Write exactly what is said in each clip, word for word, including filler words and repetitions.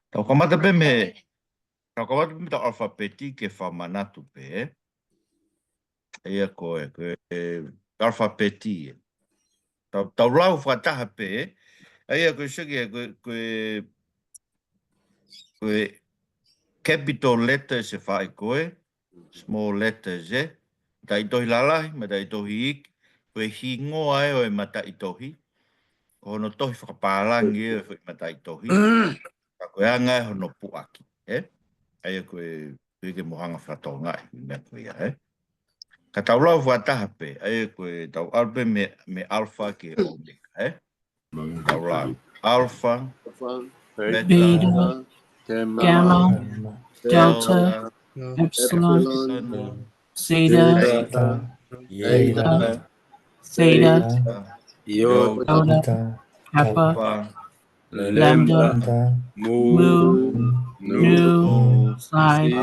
Tau kamata pē mei, tau kamata pē mei tau alfapeti ke fakamanatu pē, ē? ʻA ia ko e, ko e alfapeti, ē. Tau, tau lau fakataha pē, ē? ʻA ia ko e seki, ē, ko e, ko e, ko e capital letter se fai ko e, small letters, ē? Mataʻitohi lalahi, mataʻitohi iiki, ko e hingoa ē ʻo e mataʻitohi, ko hono tohi fakapālangi ē ʻo e foʻi mataʻitohi. Ka ko e anga ē hono puʻaki, ē? ʻA ia ko e, ko e ke mou hanga fakatokangaʻi, meʻa ko ia, ē? Ka tau lau fakataha pē, ʻa ia ko e tau ʻalu pē mei, mei alpha ki he omega, ē? Tau lau. Alpha, beta, gamma, delta, epsilon, zeta, theta, theta, iota, kappa, lambda, mu, nu, psi,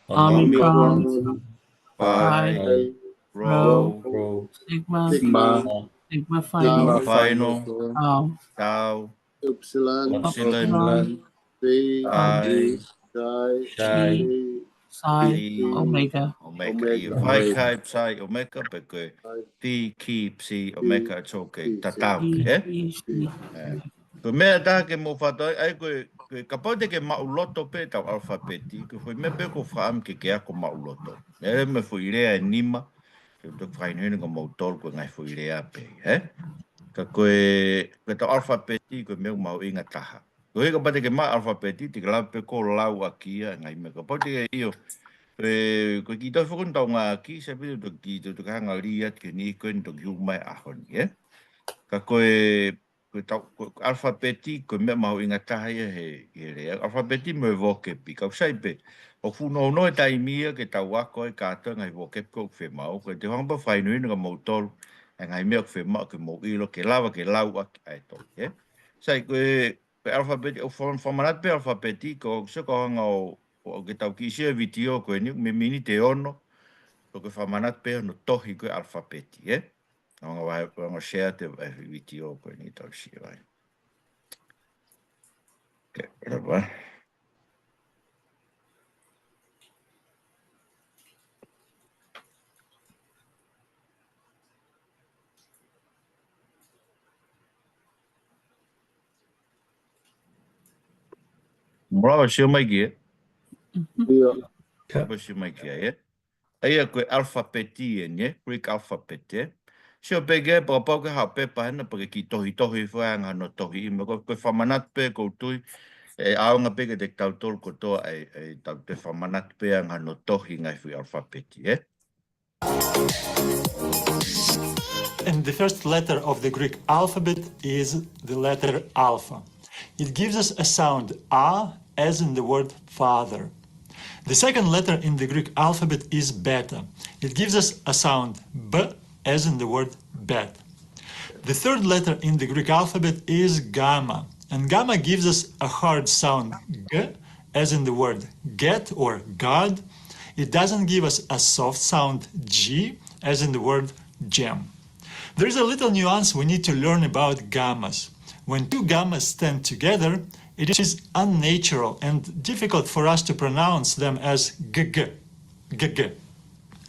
omicron, pi, rho, sigma, sigma final, tau, epsilon, phi, chi, psi, omega. Omega, ʻio, phi, chi, psi, omega, pe ko e phi, chi, psi, omega, it's okay. Tatau, ē? Ko e meʻa ʻe taha ke mou fakatokangaʻi, ʻa ia ko e, ko e kapau te ke maʻuloto pē tau alfapeti, ko e foʻi meʻa pē ʻoku ou fakaʻamu ke ke ako maʻuloto. Meʻa leva mei he foʻi lea ʻe nima, ke u toki fakahinohino kia moutolu ko e ngaahi foʻi lea pē, ē? Ka ko e, ko e tau alfapeti, ko e meʻa ʻoku mahuʻinga taha. Ko e kapau te ke maʻu alfapeti, te ke lava pē ʻo lau ʻaki ia, ngaahi meʻa kapau te ke ʻio. Ko e, ko e kiʻi tohi foki ʻoku tau ngāueʻaki, sai pē te u toki, te u toki hanga ʻo lī atu ki he niʻihi ko eni ʻoku toki hū mai he ʻaho ni, ē? Ka ko e, ko e tau, ko e alfapeti, ko e meʻa mahuʻinga taha ia he, he lea. Alfapeti mo e vokepi, ka ʻoku sai pē. ʻOku fuʻu nounou e taimi ia ke tau ako ai kātoa e ngaahi vokepi ʻoku fiemaʻu, ko e te u hanga pē ʻo fakahinohino kia moutolu e ngaahi meʻa ʻoku fiemaʻu ke mou ʻilo, ke lava ke lau ʻaki ʻa e tohi, ē? Sai, ko e, ko e alfapeti, ʻoku fa-, fakamanatu pē alfapeti, ko, so ko e hanga ʻo, ʻo ke tau kiʻi sio he vitiō ko eni, mei he miniti ʻe ono, ko e fakamanatu pē hono tohi ko e alfapeti, ē? Hanga ʻo, hanga ʻo share atu e vitiō ko eni tau sio ai. Okay, lava. Mou lava sio mai ki ai, ē? ʻIo. Mou lava sio mai ki ai, ē? ʻA ia ko e alfapeti eni, ē? Greek alphabet, ē? Sio pē ki ai, pea kapau ʻoku ke haʻu pē pea hena pea ke kiʻi tohitohi foki ʻa e anga hono tohi, ʻi he meʻa ko e, ko e fakamanatu pē ʻoku ou tui, ʻe ʻaonga pē kiate kitautolu kotoa ʻa e, ʻa e tau toe fakamanatu pē ʻa e anga hono tohi e ngaahi foʻi alfapeti, ē? And the first letter of the Greek alphabet is the letter alpha. It gives us a sound a, as in the word father. The second letter in the Greek alphabet is beta. It gives us a sound b, as in the word bat. The third letter in the Greek alphabet is gamma, and gamma gives us a hard sound g, as in the word get or God. It doesn't give us a soft sound g, as in the word gem. There is a little nuance we need to learn about gammas. When two gammas stand together, it is unnatural and difficult for us to pronounce them as g g, g g.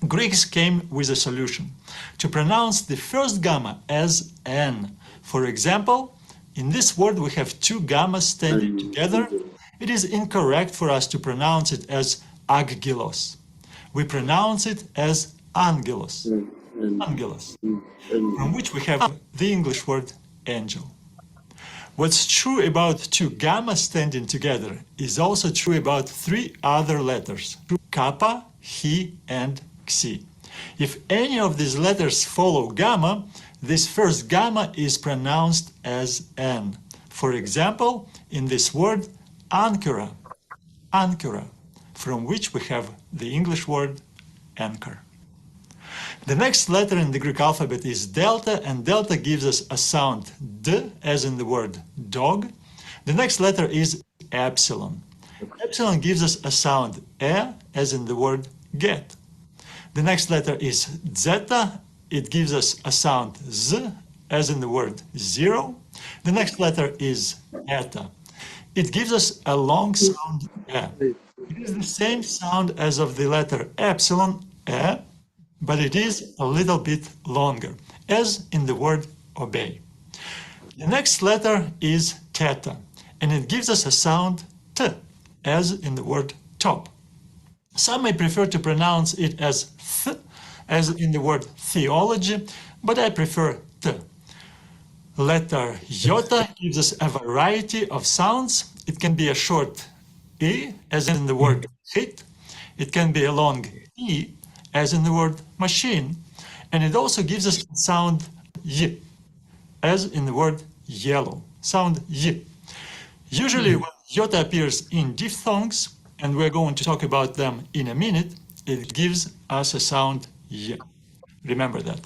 Greeks came with a solution to pronounce the first gamma as n. For example, in this word we have two gammas standing together. It is incorrect for us to pronounce it as aggelos. We pronounce it as angelos. Angelos. From which we have the English word angel. What's true about two gammas standing together is also true about three other letters, kappa, chi, and xi. If any of these letters follow gamma, this first gamma is pronounced as n. For example, in this word, ankyra, ankyra, from which we have the English word anchor. The next letter in the Greek alphabet is delta, and delta gives us a sound d, as in the word dog. The next letter is epsilon. Epsilon gives us a sound e, as in the word get. The next letter is zeta. It gives us a sound z, as in the word zero. The next letter is eta. It gives us a long sound e. It is the same sound as of the letter epsilon, e, but it is a little bit longer, as in the word obey. The next letter is theta, and it gives us a sound t, as in the word top. Some may prefer to pronounce it as th, as in the word theology, but I prefer t. Letter iota gives us a variety of sounds. It can be a short e, as in the word hit. It can be a long e, as in the word machine. And it also gives us a sound y, as in the word yellow. Sound y. Usually, when iota appears in diphthongs, and we're going to talk about them in a minute, it gives us a sound y. Remember that.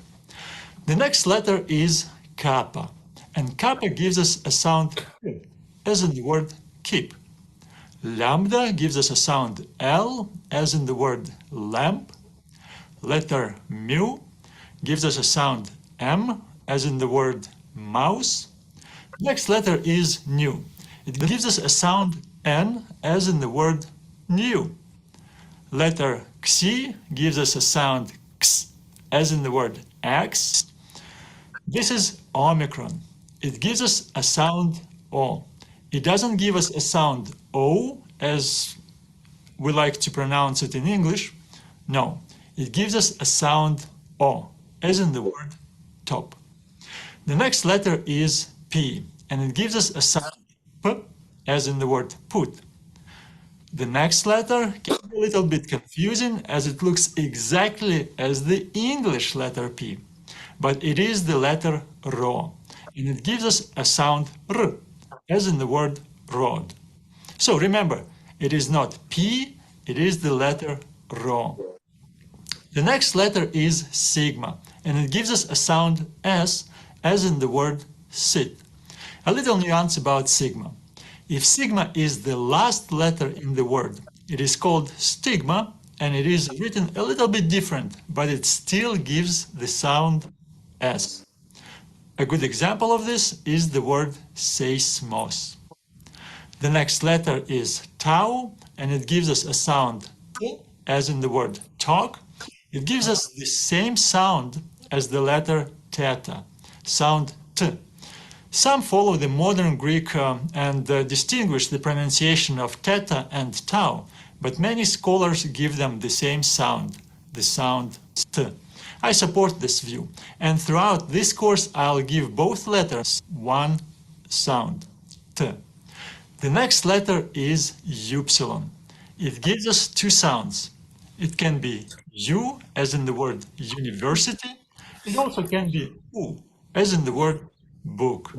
The next letter is kappa, and kappa gives us a sound k, as in the word keep. Lambda gives us a sound l, as in the word lamp. Letter mu gives us a sound m, as in the word mouse. Next letter is nu. It gives us a sound n, as in the word new. Letter xi gives us a sound x, as in the word axe. This is omicron. It gives us a sound o. It doesn't give us a sound o, as we like to pronounce it in English. No, it gives us a sound o, as in the word top. The next letter is p, and it gives us a sound p, as in the word put. The next letter can be a little bit confusing, as it looks exactly as the English letter p, but it is the letter ro, and it gives us a sound r, as in the word rod. So remember, it is not p, it is the letter ro. The next letter is sigma, and it gives us a sound s, as in the word sit. A little nuance about sigma. If sigma is the last letter in the word, it is called stigma, and it is written a little bit different, but it still gives the sound s. A good example of this is the word seismos. The next letter is tau, and it gives us a sound t, as in the word talk. It gives us the same sound as the letter theta, sound t. Some follow the modern Greek, um, and, uh, distinguish the pronunciation of theta and tau, but many scholars give them the same sound, the sound t. I support this view, and throughout this course, I'll give both letters one sound, t. The next letter is upsilon. It gives us two sounds. It can be u, as in the word university. It also can be u, as in the word book.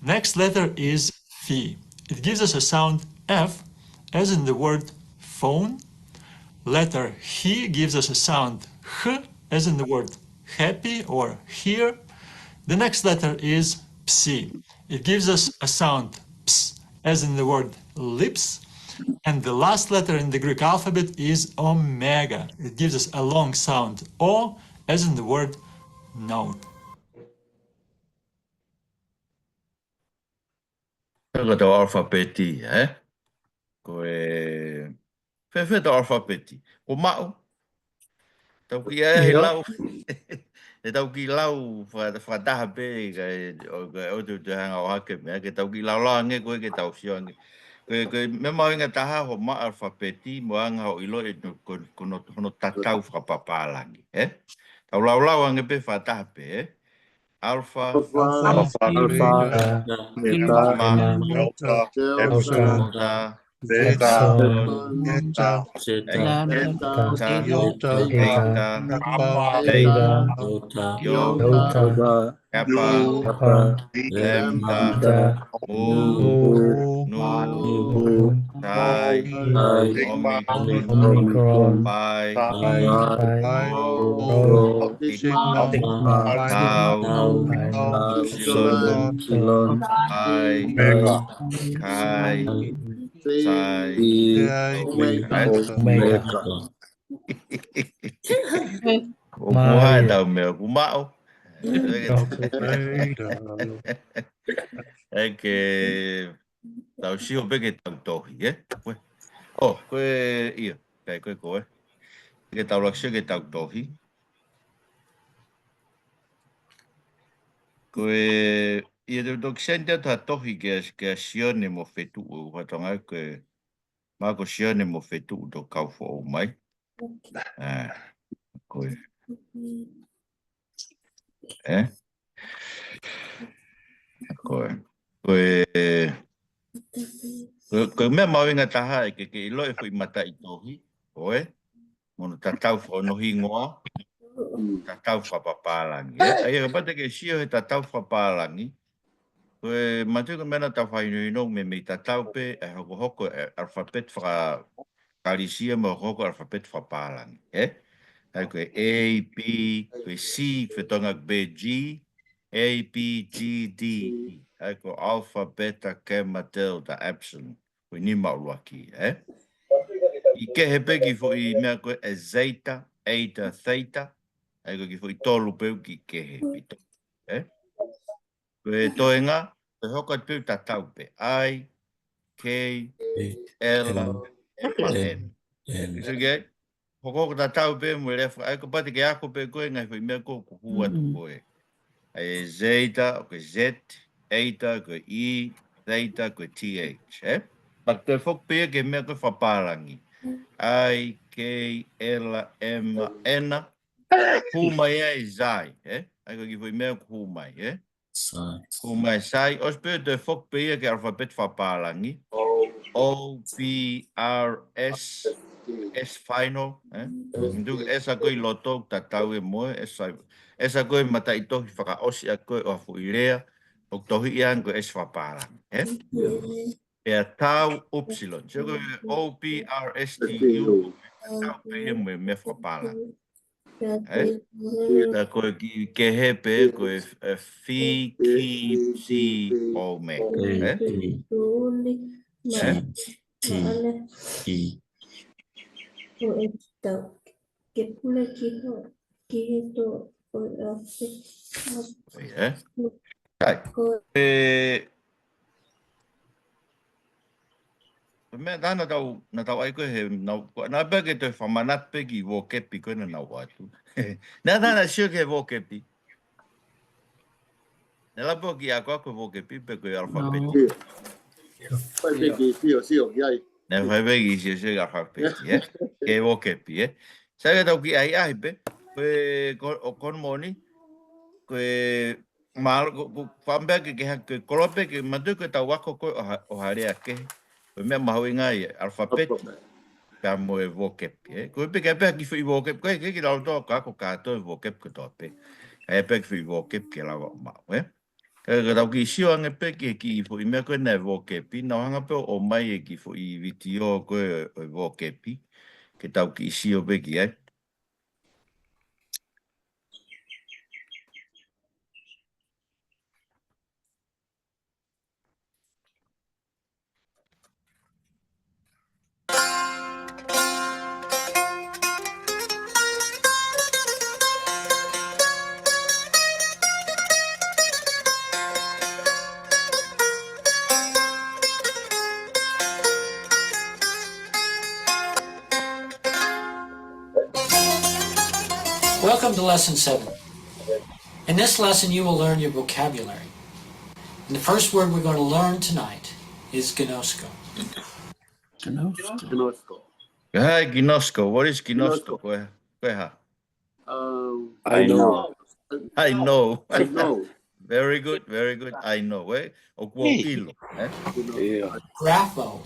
Next letter is phi. It gives us a sound f, as in the word phone. Letter he gives us a sound h, as in the word happy or here. The next letter is psi. It gives us a sound ps, as in the word lips. And the last letter in the Greek alphabet is omega. It gives us a long sound o, as in the word note. Ko ʻetau alfapeti, ē? Ko e, fēfē ʻetau alfapeti? Ko maʻu. Tau kiʻi ʻai ʻIo. lau. ʻE tau kiʻi lau fa-, fakataha pē, kae, ʻo, kae ʻoua te, te hanga ʻo hake meʻa, ke tau kiʻi lau lau ange ko ē ke tau sio ange. Ko e, ko e meʻa mahuʻinga taha hoʻo maʻu alfapeti mo anga hoʻo ʻiloʻi ʻe no, ko, ko no, hono tatau fakapapālangi, ē? Tau lau lau ange pē fakataha pē, ē? Alfa, Alfa, Alfa, Beta, Beta, Gamma, Gamma, Delta, Delta, Epsilon, Epsilon, Zeta, Zeta, Zeta, Iota, Iota, Iota, Kappa, Kappa, Beta, Beta, Iota, Iota, Kappa, Kappa, Lambda, Lambda, Mu, Mu, Nu, Nu, Nu, Psi, Psi, Omicron, Omicron, Pi, Pi, Pi, Rho, Rho, Sigma, Sigma, Tau, Tau, Tau, Epsilon, Epsilon, Epsilon, Pi, Omega, Pi, Chi, Chi, Psi, Psi, Omega. Omega. ʻOku Mālie. Hā ʻetau meʻa, ʻoku maʻu. Mālie. ʻEke Tau sio pē ki he tau tohi, ē? Ko e, ʻo, ko e, ʻio, kae ko e ko e. Ke tau laka sio ki he tau tohi. Ko e, ʻio, te u toki send atu ha tohi kia, kia Sione mo Fetuʻu, ʻoku fatonga ko e, ma ko Sione mo Fetuʻu tau kau foʻou mai. ʻA, ko e. Ē? Ko e. Ko e, ko e, ko e meʻa mahuʻinga taha ʻe ke, ke ʻiloʻi e foʻi mataʻitohi, ko e, mo hono tatau fakahingoa, tatau fakapapālangi. Ē? ʻA ia, kapau te ke sio he tatau fakapapālangi, ko e, manatuʻi ko e meʻa naʻa tau fakahinohino, meimei tatau pē, ʻe hokohoko e alphabet faka-, Kalisia mo hokohoko alphabet fakapapālangi, ē? ʻA ia ko e A, B, ko e C, fatonga ko e G, A, B, G, D, E. ʻA ia ko e alpha, beta, gamma, delta, epsilon. Ko e nima ʻuluaki, ē? ʻI kehe pē ki he foʻi meʻa ko e zeta, eta, theta. ʻA ia ko e kiʻi foʻi tolu pē ʻoku kiʻi kehe pē ʻi tohi, ē? Ko e toenga, ko e hoko atu pē ʻo tatau pē. I, K, L, M, N. So, ke, hokohoko tatau pē mo e lea faka-, ʻa ia kapau te ke ako pē ko e ngaahi foʻi meʻa ko ē ʻoku hū atu ko ē. ʻA ia zeta, ko e Z, eta, ko e E, theta, ko e T H, ē? But te foki pē ia ki he meʻa ko e fakapapālangi. I, K, L, M, N, hū mai ai e xi, ē? ʻA ia ko e kiʻi foʻi meʻa ʻoku hū mai, ē? Sai. Ko e meʻa sai, ʻosi pē ʻo toe foki pē ia ki he alphabet fakapapālangi. O, P, R, S, S final, ē? Ndu S ʻa ko ē ʻi loto ʻoku tatau ia mo e S, S ʻa ko ē mataʻitohi fakaʻosi ʻa ko ē ʻo ha foʻi lea, ʻoku tohiʻi ange ko e S fakapapālangi, ē? Pea tau upsilon. So ko e O P R S T U, tau pē ia mo e meʻa fakapapālangi. Ē? Pea ko e kiʻi kehe pē, ko e, e phi, ki, psi, omega. Ē? Ē? T, T, E. Ko e tau. Ke pule ki ho, ki he tō, ko e, ʻa, ʻIo, ē? ʻAi. Ko e, ko e meʻa tā naʻa tau, naʻa tau ʻai ko ē he, naʻa, ko, naʻa pē ke toe fakamanatu pē ki he vocab ko ē naʻa nau ʻoatu. Naʻa, naʻa, naʻa sio ki he vocab. Naʻa lava pē ʻo kiʻi ako, ako vocab pē ko e alphabet. No. ʻIo. Fai pē kiʻi sio, sio ki ai. Naʻa fai pē kiʻi sio, sio ki he alphabet, ē? Ki he vocab, ē? Sai ke tau kiʻi ʻahiʻahi pē, ko e, ko, ʻo ko hono moʻoni, ko e, mālō, ko, ko, fakaʻamu pē ke, ke ha, ke koloa pē ke manatuʻi ko e tau ako ko ē ʻo ha, ʻo ha lea kehe. Ko e meʻa mahuʻinga ia, alphabet, pea mo e vocab, ē? Ko e pē ke pē ha kiʻi foʻi vocab, ko e ke, ke lau tō ka ako kātoa e vocab kotoa pē. ʻA ia pē ha kiʻi foʻi vocab ke lava ʻo maʻu, ē? Ka, ka tau kiʻi sio ange pē ki he kiʻi foʻi meʻa ko ē naʻe vocab, naʻa ku hanga pē ʻo ʻomai e kiʻi foʻi vitiō ko ē ʻo e vocab, ke tau kiʻi sio pē ki ai. Welcome to lesson seven. In this lesson, you will learn your vocabulary. And the first word we're going to learn tonight is ginosko. Ginosko. Ginosko. Hi, ginosko. What is ginosko? Ginosko. Ko e, ko e hā? Um, I know. I know. I know. Very good, very good. I know, ē? ʻOku ou ʻilo, ē? ʻIo. Grapho.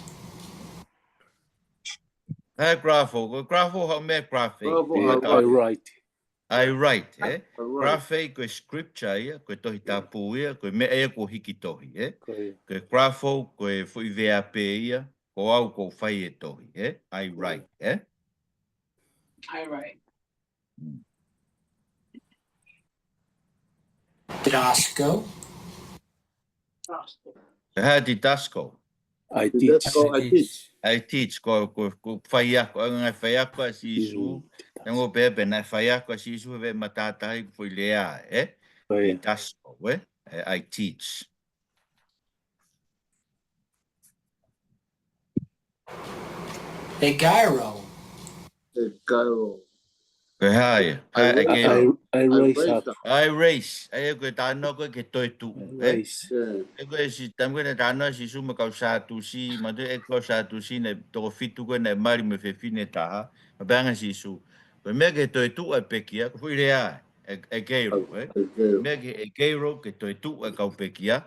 He grapho, ko e grapho, haʻu mei he graphe. Grapho, I write. I write, ē? I write. Graphe, ko e scripture ia, ko e Tohi Tapu ia, ko e meʻa ia ʻoku hiki tohi, ē? Ko ia. Ko e grapho, ko e foʻi veape ia, ko au ʻoku ou fai e tohi, ē? I write, ē? I write. Mm. Didasko. Didasko. He didasko. I teach. Didasko, I teach. I teach, ko, ko, ko e faiako, ʻa e ngaahi faiako ʻa Sīsū. Mm. Neongo pē pe naʻe faiako ʻa Sīsū he veʻe matātahi ko e foʻi lea, ē? Ko ia. Didasko, ē? Ē, I teach. Egiro. Egiro. Ko e hā ia? Ko e hā ʻEgiro? I, I raise up. I raise. ʻA ia ko e talanoa ko ē ki he toetuʻu, ē? Raise. Yeah. ʻE ko e si, taimi ko ē naʻe talanoa Sīsū mo e kau Sātusi, ma te e kau Sātusi naʻe toko fitu ko ē naʻe mali mo e fefine ʻe taha, ma pehē ange Sīsū. Ko e meʻa ki he toetuʻu ʻa e pekia, ko e foʻi lea, ʻe, ʻEgiro, ē? Egiro. Meʻa ki he ʻEgiro ki he toetuʻu ʻa e kau pekia,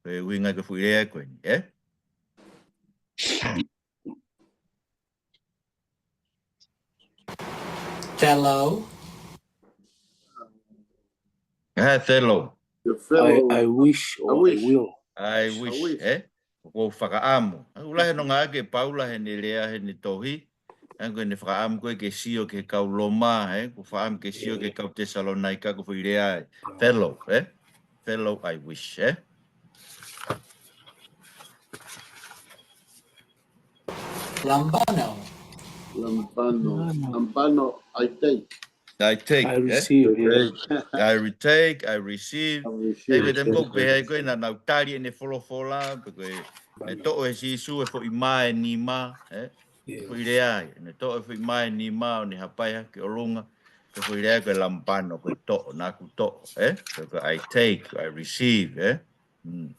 ko e ʻuhinga ki he foʻi lea ko eni, ē? Thelo. ʻE, thelo. Your I, fellow. I wish I or I wish. Will. I wish, wish. ē? Ko e fakaʻamu. ʻOku lahi hono ngāueʻaki ʻe Paula heʻene lea, heʻene tohi. ʻA ia ko ʻene fakaʻamu ko ē ke sio ki he kau Loma, ē? Ko e fakaʻamu ke sio ki he kau Tesalonaika, ko e foʻi lea ē. Fellow, ē? Fellow, I wish, ē? Lambano. Lambano. Lambano, I take. I take, I ē? receive. Yeah. I retake, I receive. I ʻE receive. ko e taimi ko ē pehē ko ē naʻa nau tali ʻene folofola, pe ko e, naʻe toʻo ʻe Sīsū e foʻi mā ʻe nima, ē? Yes. Foʻi lea ia, naʻe toʻo e foʻi mā ʻe nima ʻo ne hapai hake ki ʻolunga, ko e foʻi lea ko e lambano, ko e toʻo, naʻa ku toʻo, ē? Ko e, ko e I take, I receive, ē? Mm.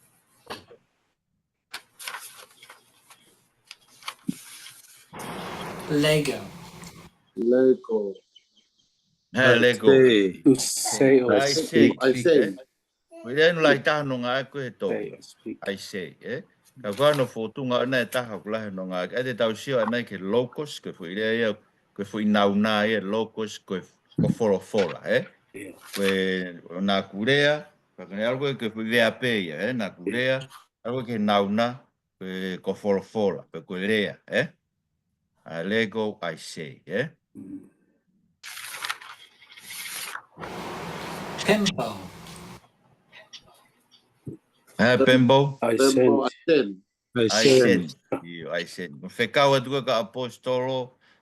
Lego. Lego. He lego. To say or I say, speak. I speak, say. Ē? Ko e lea ʻoku lahi taha hono ngāueʻaki he tohi. Say or speak. I say, ē? Ka ko hono fōtunga ʻoʻona ʻe taha ʻoku lahi hono ngāueʻaki. ʻA ia te tau sio ʻanai ki he logos, ko e foʻi lea ia, ko e foʻi nauna ia, logos, ko e, ko e folofola, ē? Yeah. Ko e, naʻa ku lea, ka ko e ʻalu ko ē ki he foʻi lea pē ia, ē? Naʻa ku lea, ʻalu ko ē ki he nauna, ko e, ko e folofola, pe ko e lea, ē? I lego, I say, ē? Mm. Pimpo. Ē, Pembo? I Pembo, send. I send. I I send. send. ʻIo, I send. Ko e fekau atu ko ē ki he ʻaposetolo,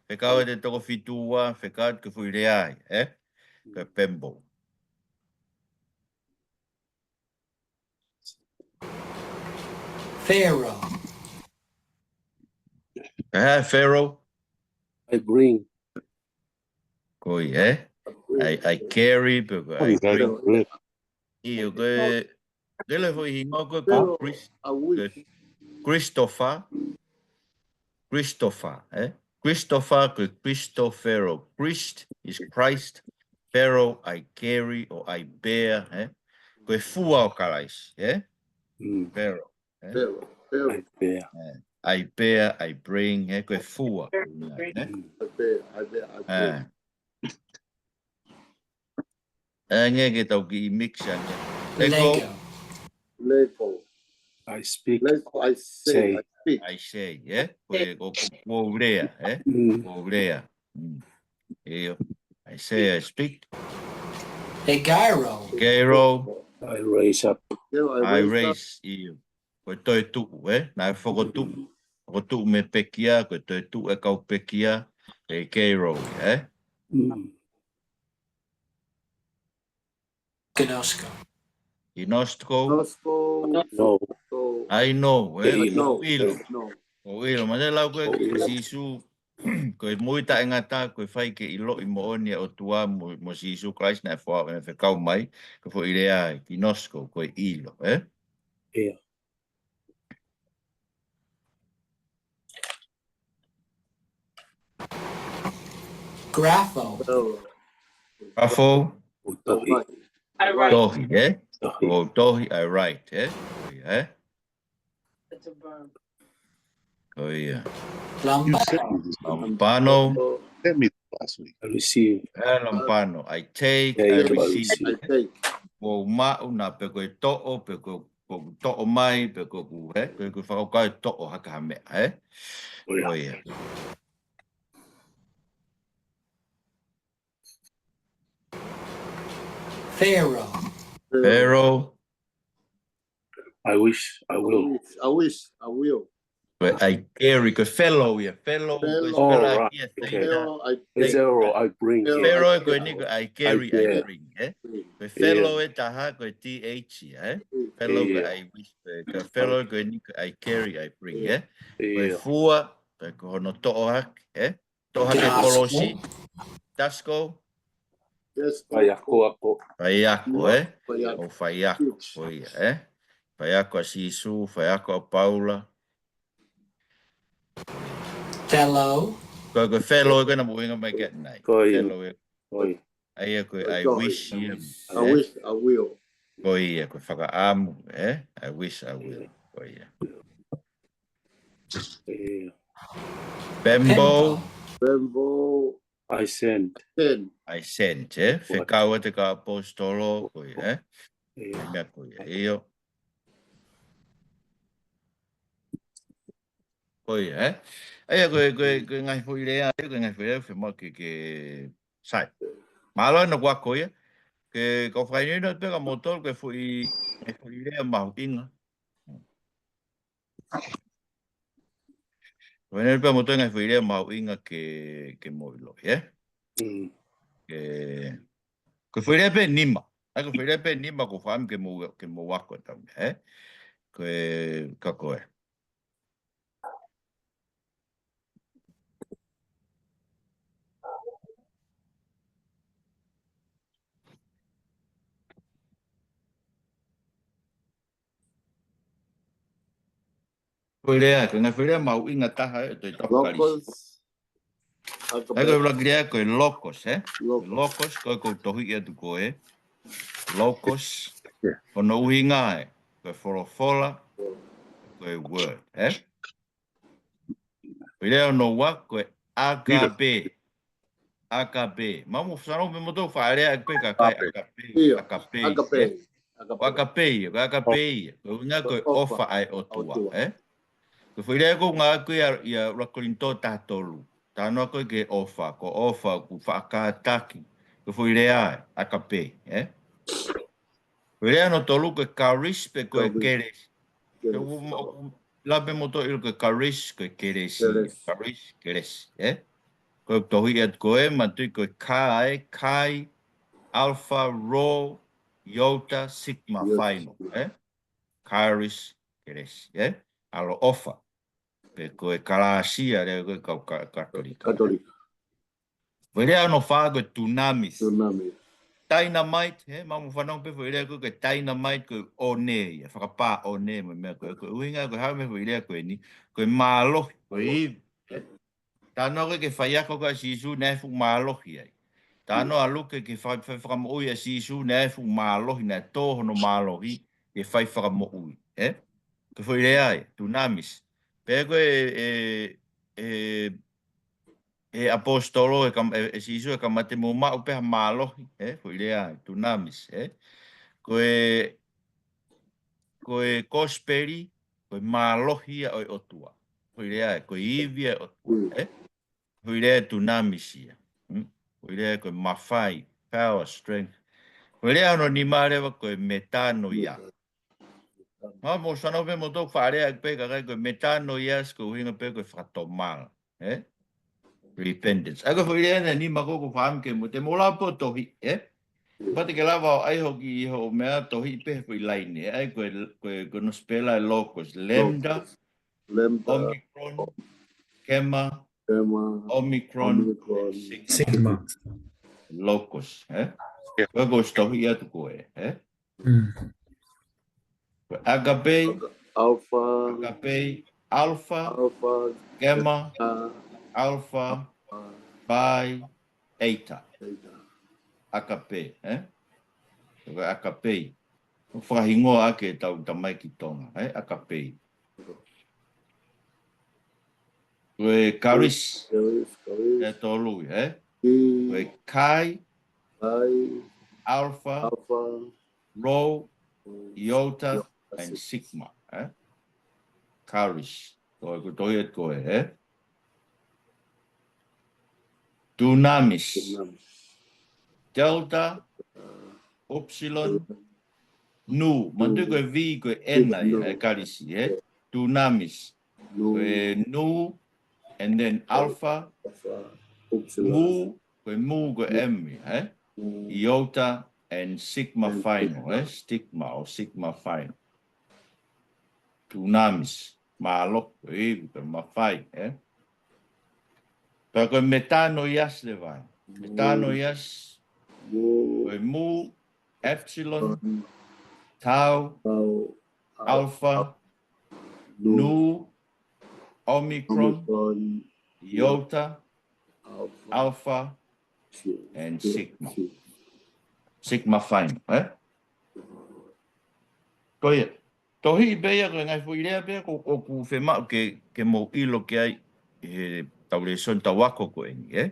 fekau atu ki he toko fitu ua, fekau atu ki he foʻi lea ia, ē? Ko e Pembo. Pharaoh. Ē, Pharaoh? I bring. Ko ia, ē? I, I carry, pe ko e I bring. ʻIo, ko e, ko e lea foʻi hingoa ko ē ko Pharaoh, Chris, I wish. Christopher. Christopher, ē? Christopher, ko e Christo Pharaoh. Christ is Christ. Pharaoh, I carry or I bear, ē? Ko e fua ʻo Kalaisi, ē? Mm. Pharaoh, ē? Pharaoh, Pharaoh. I bear. Ē, I bear, I bring, ē? Ko e fua, ē? Mm. I bear, I bear, I Ē. bear. Ē, nge ke tau kiʻi mix ange. Lego. Lego. Lego. I speak. Lego, I say, Say. I speak. I say, ē? Ko e, ko, ko, ko lea, ē? Mm. Ko lea. Mm. ʻIo. I say, I speak. Egiro. Keiro. I raise up. Pharaoh, I I raise up. Raise, ʻio. Ko e toetuʻu, ē? Naʻe fokotuʻu. Fokotuʻu mei he pekia, ko e toetuʻu ʻa e kau pekia, ʻEgiro, ē? Mm. Ginosko. Ginosko. Ginosko. No. So, I know, ē? Te ʻilo. ʻOku ʻilo. no. ʻOku ʻilo. Ma te lau ko ē ki he Sīsū, ko e moʻui taʻengata, ko e fai ke ʻiloʻi moʻoni ʻa e ʻOtua mo, mo Sīsū Kalaisi naʻe fo-, naʻe fekau mai, ko e foʻi lea ē, ginosko, ko e ʻilo, ē? ʻIo. Grapho. So, Grapho, ʻO tohi. I write. tohi, ē? Tohi. ʻO tohi, I write, ē? ʻIo, ē? It's a verb. ʻIo. You sent Lambano. me this. Lambano. Sent me last week. I receive. Ē, lambano. I take, Take, I I receive. receive. I take. Ko u maʻu na pe ko e toʻo, pe ko, ko u toʻo mai, pe ko u, ē? Ko, ko e fakakaukau e toʻo hake ha meʻa, ē? ʻIo. ʻIo. Pharaoh. Pharaoh. I wish, I will. I wish, I will. Ko e I carry, ko e fellow ia. Fellow, ko e Fellow. spell Oh, ʻaki right. ia, Okay. thank you. Pharaoh, I, It's Pharaoh, I bring. Pharaoh, Pharaoh I ko e carry. ni ko e I carry, I Yeah. bring, ē? Ko e Yeah. fellow ē taha, ko e T H ia, ē? Fellow ko e Yeah. I wish, ko e fellow ko e ni ko e I carry, I bring, ē? Ko e Yeah. fua, ē, ko hono toʻo hake, ē? Toʻo hake e kolosi. Tasko. Yes, faiako. Ako. Faiako, ē? Faiako. ʻO faiako, ko ia, ē? Faiako ʻa Sīsū, faiako ʻa Paula. Fellow. Ko, ko fellow, ko ena mo inga mai ke nai. Ko ia. Fellow, ē? Ko ia. ʻA ia ko e I wish, ia, I wish, I will. Ko ia, ko e fakaʻamu, ē? I wish, I will. Ko ia. Ia. Pembo. Pembo. I send. Send. I send, ē? Fekau atu ki he kau ʻaposetolo, ko ia, ē? Ia. Meʻa ko ia, ʻio. Ko ia, ē? ʻA ia, ko e, ko e, ko e ngaahi foʻi lea, ē, ko e ngaahi foʻi lea, fiemaʻu ke, ke sai. Mālō ʻena kuo ako ia, ke kau fakahinohino pē kia moutolu, ko e foʻi, ngaahi foʻi lea mahuʻinga. Ko ena pē moutolu ngaahi foʻi lea mahuʻinga ke, ke mou ʻiloʻi, ē? Mm. Ke, ko e foʻi lea pē ʻe nima. ʻA ia ko e foʻi lea pē ʻe nima ʻoku ou fakaʻamu ke mou, ke mou ako atu, ē? Ko e, ka ko e. Foʻi lea, ko e ngaahi foʻi lea mahuʻinga taha ʻo e Tohi Tapu Kalisi. Logos. ʻA ia ko e ʻuluaki lea ko e logos, ē? Logos. Logos, ko e ʻoku ou tohiʻi atu ko e. Logos, ko hono ʻuhinga ē, ko e folofola, ko e word, ē? Foʻi lea hono ua, ko e agape. Agape. Mau mo fusano me moto faʻa lea agape ka kai agape. Agape. Agape. Ē? Agape. Ko agape ia, ko agape ia. Ko e ʻuhinga ko e ʻofa ʻa e ʻOtua, ē? Ko e foʻi lea ʻoku ngāueʻaki ia, ia ʻuluaki Kolinitō taha tolu. Talanoa ko ē ki he ʻofa, ko e ʻofa ʻoku faʻa kātaki. Ko e foʻi lea ē, agape, ē? Foʻi lea hono tolu ko e karis pe ko e kelesi. Kelesi. Ke u, u, lave mo toe ʻilo ko e karis, ko e kelesi. Kelesi. Karis, kelesi, ē? Ko e tohiʻi atu ko e, manatuʻi ko e kai, kai, alpha, rho, iota, sigma, final, ē? Karis, kelesi, ē? ʻAloʻofa. Pe ko e kalāsia, lea ko e kau ka-, Katolika. Katolika. Foʻi lea hono fā ko e dunamis. Dunamis. Dynamite, ē, mau mo fanongo pē foʻi lea ko e dynamite ko e ʻone ia, fakapā ʻone mo e meʻa ko e, ko e ʻuhinga ko e hā e meʻa foʻi lea ko eni, ko e mālohi, ko e ivi. Talanoa ko ē ki he faiako ko ē ʻa Sīsū naʻe fuʻu mālohi ai. Talanoa ʻa Luke ki he fai, fai fakamoʻui ʻa Sīsū naʻe fuʻu mālohi, naʻe tō hono mālohi ki he fai fakamoʻui, ē? Ko e foʻi lea ia, dunamis. Pea ko e, e, e, e ʻaposetolo, ʻe kam-, ʻe, ʻe Sīsū ʻe kamata mo maʻu pē ha mālohi, ē, foʻi lea, dunamis, ē. Ko e, ko e kosipeli, ko e mālohi ia ʻo e ʻOtua. Foʻi lea, ko e ivi ia ʻo e ʻOtua, ē. Foʻi lea dunamis ia. Mm. Foʻi lea ko e mafai, power, strength. Foʻi lea hono nima leva ko e metanoia. Mau mo fusano pē mo toe faʻa lea pē ka kai ko e metanoia ko e ʻuhinga pē ko e fakatomala, ē? Repentance. ʻA ia ko e foʻi lea ʻe nima ko ē ʻoku ou fakaʻamu ke mou, te mou lava pē ʻo tohiʻi, ē? Pea te ke lava ʻo ʻai hoʻo kiʻi hoʻo meʻa tohiʻi pē foʻi laine, ē? ʻA ia ko e, ko e, ko hono spela ʻa e logos. Lambda, lambda, omicron, gamma, gamma, omicron, omicron, sigma. Sigma. Logos, ē? Ko e ʻoku ou tohiʻi atu ko ē, ē? Mm. Agape, alpha, agape, alpha, alpha, gamma, gamma, alpha, alpha, pi, eta. Eta. Agape, ē? Ko e agape. Fakahingoa ʻaki ʻetau tamaiki Tonga, ē? Agape. Ko e karis. Karis, karis. ʻE tolu, ē? Pi. Ko e kai, kai, alpha, alpha, rho, iota, iota, and sigma, ē? Karis. Ko e, ko e tohiʻi atu ko e, ē? Dunamis. Dunamis. Delta, upsilon, nu. Manatuʻi ko e V, ko e N ia, ē, kalisi, ē? Dunamis. Nu. Ko e nu, and then alpha, alpha, upsilon, mu, ko e mu, ko e M, ē? Mm. Iota and sigma final, ē? Stigma or sigma final. Dunamis, mālohi, ko e ivi, ko e mafai, ē? Pea ko e metanoias leva. Metanoias. Ko e mu, epsilon, tau, alpha, nu, omicron, iota, alpha, and sigma. Sigma final, eh? Ko ia. Tohi pē ia ko e ngaahi foʻi lea pē ko ʻoku fiemaʻu ke, ke mou ʻilo ki ai he tau lēsoni tau ako ko eni, eh?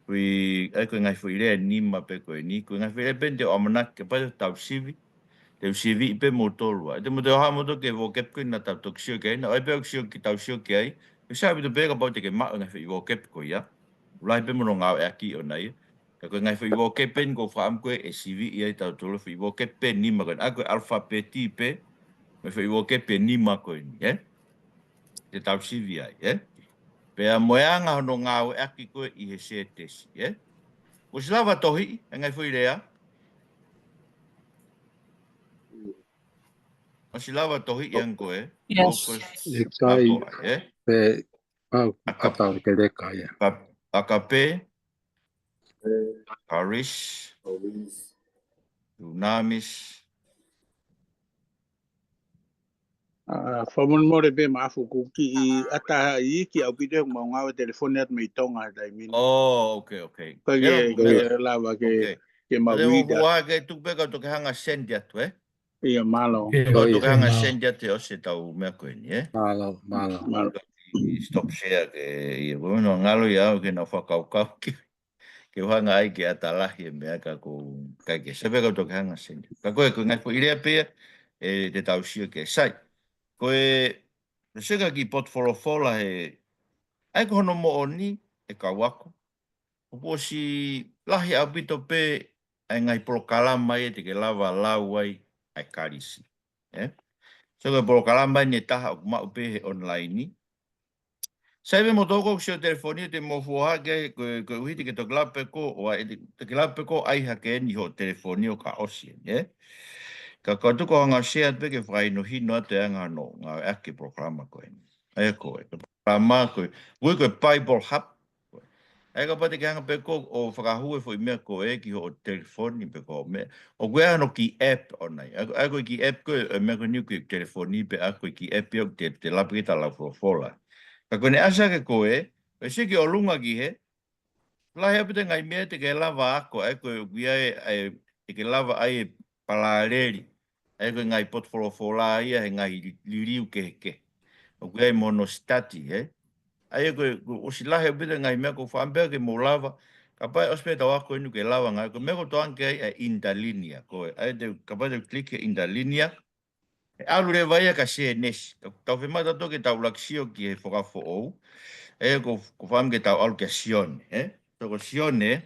Kui, ai ko e ngaahi foʻi lea nima pē ko eni, ko e ngaahi foʻi lea pē te o amanaki ke pau tau sivi, te u sivi pē mo tolu ai. Te mo te oha mo to ke vocab ko ena tau toki sio ki ai, na ai pē ʻoku sio ki tau sio ki ai, ʻe sai pē to pē kapau te ke maʻu ngaahi foʻi vocab ko ia. Ulai pē mo no ngāueʻaki ʻona ia. Ka ko e ngaahi foʻi vocab eni ko fakaʻamu ko e sivi ia ʻi tautolu foʻi vocab pē nima ko eni. A ko e alfabeti pē, mo e foʻi vocab pē nima ko eni, eh? Te tau sivi ai, eh? Pea mo e anga hono ngāueʻaki ko e ʻi he sētesi, eh? Kuo ʻosi lava tohi, e ngaahi foʻi lea. ʻOsi lava tohi ian ko e. Yes. Logos, ʻikai, ako, eh? Pe, pau, aka, kapau ke leka ia. Aka, agape, charis, dunamis. Ah, fakamolemole pē Maʻafu, ʻoku kiʻi ʻata iiki ʻaupito he ʻoku mau ngāue telefoni atu mei Tonga he taimi ni. Oh, okay, okay. Ko ia, ke, ke lava ke, ke mau ʻuhinga ke tuku pē kau toki hanga send atu, eh? Ia, mālō. Kau toki hanga send atu he ʻosi ʻetau meʻa ko eni, eh? Mālō, mālō. Mālō. Stop share ke, ia, ko no ngalo ia, ke na fakakaukau ke ke u hanga ai ke ʻata lahi e meʻa ka ko kai ke sepe kau toki hanga send. Ka ko e, ko e ngaahi foʻi lea pē ia, e te tau sio ke sai. Ko e, ko e seka ki potu folofola he, ai ko hono moʻoni e kau ako. ʻOku ʻosi lahi ʻaupito pē ai ngaahi polokalama ia te ke lava lau ai ai kalisi. Eh? So ko e polokalama eni e taha ʻoku maʻu pē he online ni. Sai pē mo toko ʻoku sio telefoni te mo fuaha ke, ko, ko e ʻuhi te ke toki lau pē ko, ʻo ai te, te ke lau pē ko ai hake eni ho telefoni ʻo ka ʻosi eni, eh? Ka ko tuku hanga share pē ke fakahinohino atu e anga hono ngāueʻaki e polokalama ko eni. Ai ko e, polokalama ko e, ui ko e Bible Hub, ʻa ia kapau te ke hanga pē ko ʻo fakahū e foʻi meʻa ko ē ki hoʻo telefoni pē ko e meʻa. ʻOku ʻi ai hono kiʻi app ʻona ia. ʻA ia ko e kiʻi app ko e meʻa ko eni ko e telefoni pē ʻa ia ko e kiʻi app ia ʻoku te, te lava ke ta lau folofola. Ka ko ʻene ʻasi hake ko ē, ʻe sio ki ʻolunga ki hē, lahi ʻaupito e ngaahi meʻa te ke lava ako, ʻa ia ko e ʻoku ʻi ai, ʻa ia te ke lava ai e palaleli. ʻA ia ko e ngaahi potu folofola ia he ngaahi li-, liliu kehekehe. ʻOku ʻi ai mo hono study, eh? ʻA ia ko e, ko e ʻosi lahi ʻaupito e ngaahi meʻa ko e fakaʻamu pē ke mou lava. Kapau ʻosi pē tau ako eni ke lava ngaahi, ko e meʻa ko e toanga ki ai e interlinear. Ko e, ʻa ia te, kapau te click he interlinear. ʻE ʻalu leva ia ka Sēnesi. Ka tau fiemaʻu tautolu ke tau ʻuluaki sio ki he Fuakava Foʻou. ʻA ia ko, ko e fakaʻamu ke tau ʻalu kia Sione, eh? So ko Sione,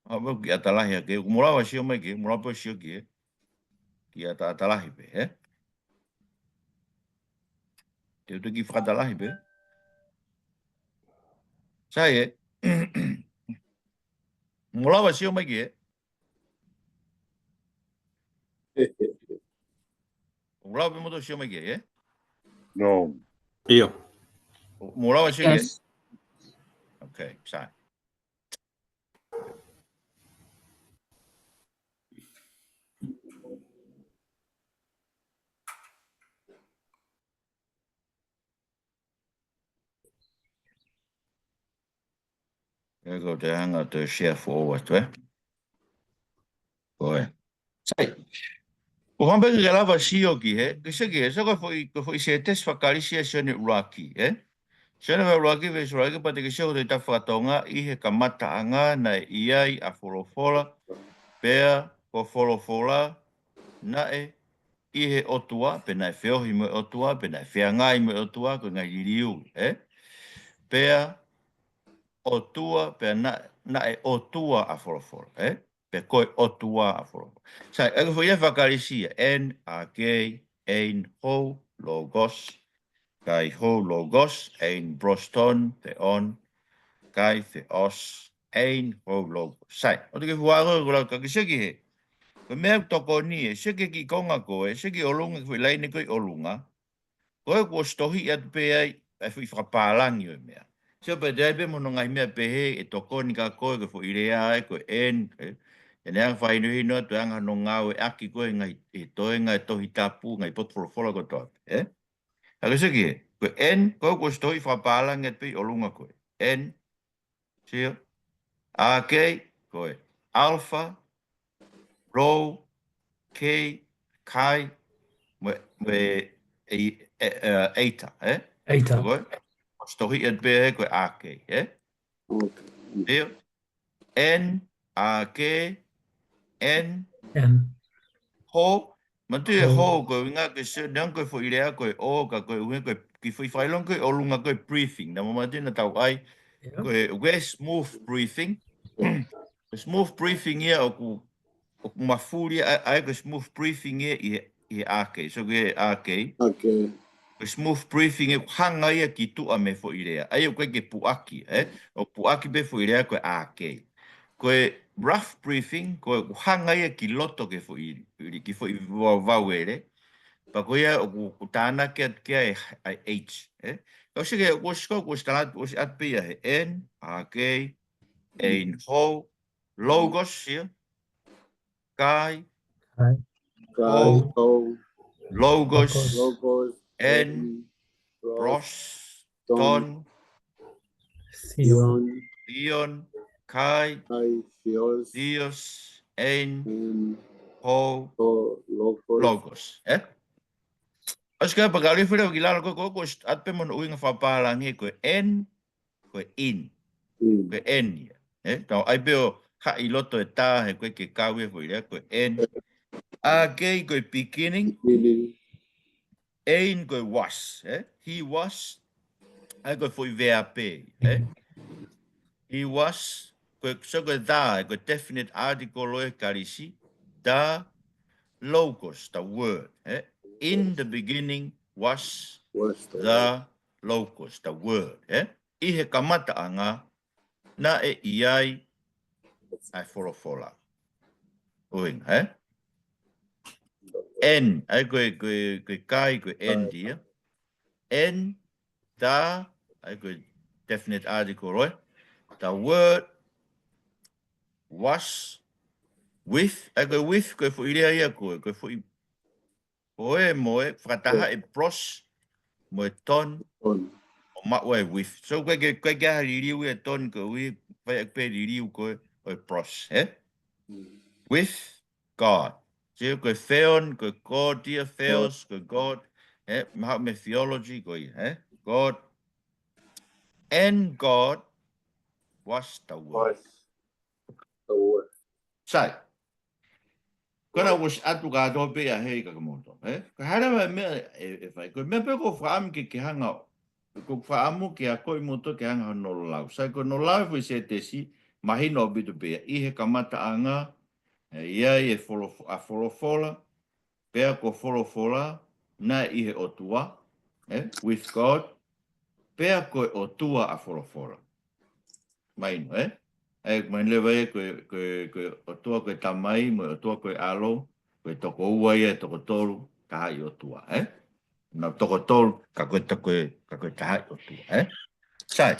ʻa, ʻoku kiʻi ʻata lahi hake, ʻoku mou lava sio mai ki hē, mou lava pē sio ki hē. Kiʻi ʻata, ʻata lahi pē, eh? Te u toki fakaʻata lahi pē. Sai, eh? Mou lava sio mai ki hē. Mou lava pē mo tau sio mai ki hē, eh? No. ʻIo. Mou lava sio ki hē? Yes. Okay, sai. ʻE ko te hanga te share foʻou atu, eh? Ko e. Sai. Ko e fakaʻamu pē ke lava sio ki hē, ke sio ki hē, so ko e foʻi, ko e foʻi sētesi fakakalisi ʻa Sione ʻuluaki, eh? Sione vahe ʻuluaki, veesi ʻuluaki, pea te ke sio ko e tohi tapu faka-Tonga, ʻi he kamataʻanga naʻe ʻi ai ʻa Folofola, pea ko Folofola naʻe ʻi he ʻOtua, pea naʻe feohi mo e ʻOtua, pea naʻe feangai mo e ʻOtua, ko e ngaahi liliu, eh? Pea ʻOtua, pea na-, naʻe ʻOtua ʻa Folofola, eh? Pea ko e ʻOtua ʻa Folofola. Sai, ʻa ia ko e foʻi lea fakakalisi ia, en archē, ein ho logos, kai ho logos, ein proston, theon, kai theos, ein ho logos. Sai, ʻoku te ke fuaha ko e lau ka ke sio ki hē. Ko e meʻa ʻoku tokoni ē, sio ki he kiʻi konga ko ē, sio ki ʻolunga, ki he foʻi laine ko ē ʻi ʻolunga. Ko ē kuo ʻosi tohiʻi atu pē ai ʻa e foʻi fakapālangi ʻo e meʻa. Sio pē, ʻe ʻi ai pē mo hono ngaahi meʻa pehē ʻe tokoni kia koe, ko e foʻi lea ē, ko e and, ē. ʻE ne hanga ʻo fakahinohino atu e anga hono ngāueʻaki ko ē he ngaahi, he toenga ʻo e Tohi Tapu, ngaahi potu folofola kotoa pē, ē. Ka ke sio ki he, ko e and, ko ē kuo ʻosi tohiʻi fakapālangi atu pē ʻi ʻolunga ko ē. And, sio. Arche, ko e alpha, rho, chi, chi, mo e, mo e, e, e, e, eta, ē? Eta. Ko ē? ʻOsi tohiʻi atu pē ē ko e arche, ē? Okay. Sio. And, arche, and, And. Ho, manatuʻi e Ho. Ho, ko e ʻuhinga ke sio, neongo ko e foʻi lea ko e ʻo, ka ko e ʻuhinga ko e kiʻi foʻi fakaʻilonga ko ē ʻi ʻolunga ko e breathing. Naʻa mou manatuʻi naʻa tau ʻai, Yeah. ko e, ko e smooth breathing. Ko e smooth breathing ia ʻoku, ʻoku mafuli ʻa, ʻa ia ko e smooth breathing ia ʻi he, ʻi he arche. So ko e arche. Okay. Ko e smooth breathing ē ʻoku hanga ia ki tuʻa mei he foʻi lea. ʻA ia ʻoku ʻikai ke puʻaki, ē? ʻOku puʻaki pē foʻi lea ko e arche. Ko e rough breathing, ko e ʻoku hanga ia ki loto ki he foʻi, ki he foʻi vau-, vauele. Pea ko ia ʻoku, ʻoku tānaki atu ki ai ʻa e H, ē? Ka ʻosi ke, ʻoku ʻosi ko, ʻoku ʻosi tānaki, ʻosi atu pē ia he and, arche, and, ho, logos, ia. Kai, Kai. Kai, Ho, Ho, logos, Logos, and, and, pros, Pros, ton, ton, Theon, Theon, Kai, Kai, Theos, Theos, and, and, Ho, Ho, logos. Logos, ē? ʻOsi ka pakali fere ki lalo ko, ko, ko, ʻosi atu pē mo hono ʻuhinga fakapālangi ko e and, ko e in. Mm. Ko e and ia. Ē? Tau ʻai pē ʻo haʻi loto e ta he ko e ke kau e foʻi lea ko e and. Arche ko e beginning. Beginning. And ko e was, ē? He was. ʻA ia ko e foʻi veape, ē? He was, ko e, so ko e the, ko e definite article ʻo e Kalisi. The logos, the word, ē? In the beginning was Was the the word. Logos, the word, ē? ʻI he kamataʻanga, naʻe ʻi ai ʻa e folofola. ʻUhinga, ē? And, ʻa ia ko e, ko e, ko e kai, ko e and ia. And the, ʻa ia ko e definite article, ē? The word was with, ʻa ia ko e with, ko e foʻi lea ia ko e, ko e foʻi ko e mo e fakataha ʻa e pros mo e ton Ton. ʻo maʻu ai with. So, ko e ke, ko e ke ʻai ha liliu ia ton ko e ui, fai ʻaki pē liliu ko e, ʻo e pros, ē? Mm. With God. So, ko e theon, ko e God ia, theos, ko e God, ē? Mahalo mei he theology ko ia, ē? God. And God was the word. Was the word. Sai. Ko ena ʻosi atu kātoa pē ia he kakamoto, ē? Ko e hā leva e meʻa ʻe, ʻe fai. Ko e meʻa pē ʻoku ou fakaʻamu ke, ke hanga ʻo, ʻoku ou fakaʻamu ke akoʻi kimoutolu ke hanga hono lau. Sai, ko hono lau e foʻi sētesi, mahino ʻaupito pē ia. ʻI he kamataʻanga, ē, ʻi ai e folofo-, ʻa Folofola, pea ko Folofola, naʻe ʻi he ʻOtua, ē? With God, pea ko e ʻOtua ʻa Folofola. Mahino, ē? ʻA ia, mahino leva ia ko e, ko e, ko e ʻOtua ko e Tamai, mo e ʻOtua ko e ʻAlo, ko e toko ua ia, toko tolu, tahaʻi ʻOtua, ē? Nau toko tolu, ka ko e toko, ka ko e tahaʻi ʻOtua, ē? Sai.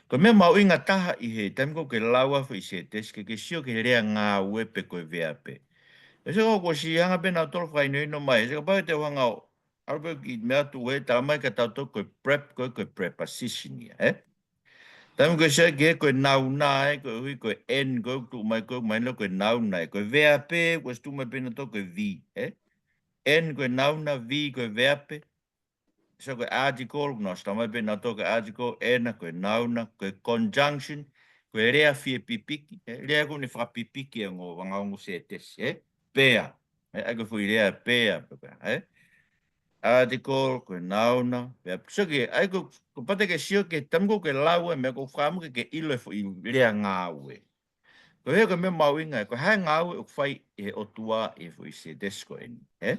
Ko e meʻa mahuʻinga taha ʻi he taimi ko ē ke lau ai e foʻi sētesi ke ke sio ki he lea ngāue pe ko e veape. ʻE sio ko ē ʻoku ʻosi hanga pē nautolu ʻo fakahinohino mai, ʻe sio kapau te u hanga ʻo ʻalu pē ki he meʻa atu ē, talamai kia tautolu ko e prep, ko e, ko e preposition ia, ē? Taimi ko ē sio ki he ko e nauna, ē, koeʻuhi ko e and, ko e tuʻu mai, ko e mahino ko e nauna, ē, ko e veape, ko e tuʻu mai pē nautolu ko e V, ē? And ko e nauna, V ko e veape. So ko e article, no, ʻosi talamai pē nautolu ko e article, ena ko e nauna, ko e conjunction, ko e lea fie pipiki, ē, lea ko eni fakapipiki e ongo, anga ongo sētesi, ē, pea, ē, ʻa ia ko e foʻi lea pea, pea, ē. Article, ko e nauna, pea, so ke, ʻa ia ko, ko e pata ke sio ki he taimi ko ē ke lau e meʻa ʻoku ou fakaʻamu ke, ke ʻilo e foʻi lea ngāue. Ko e hā ko e meʻa mahuʻinga, ko e hā e ngāue ʻoku fai ʻe he ʻOtua ʻi he foʻi sētesi ko eni, ē?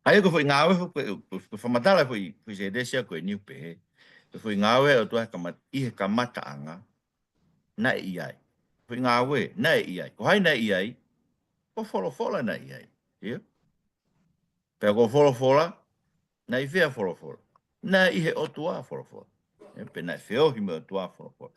ʻA ia ko e foʻi ngāue, ko e, ko e fakamatala e foʻi, foʻi sētesi ko eni ʻoku pehē. Ko e foʻi ngāue ʻa e ʻOtua he kama-, ʻi he kamataʻanga, naʻe ʻi ai. foʻi ngāue, naʻe ʻi ai. Ko hai naʻe ʻi ai? Ko Folofola naʻe ʻi ai. ʻIo? Pea ko Folofola, naʻe ʻi fē ʻa Folofola? Naʻe ʻi he ʻOtua ʻa Folofola. ʻE, pe naʻe feohi mo e ʻOtua ʻa Folofola.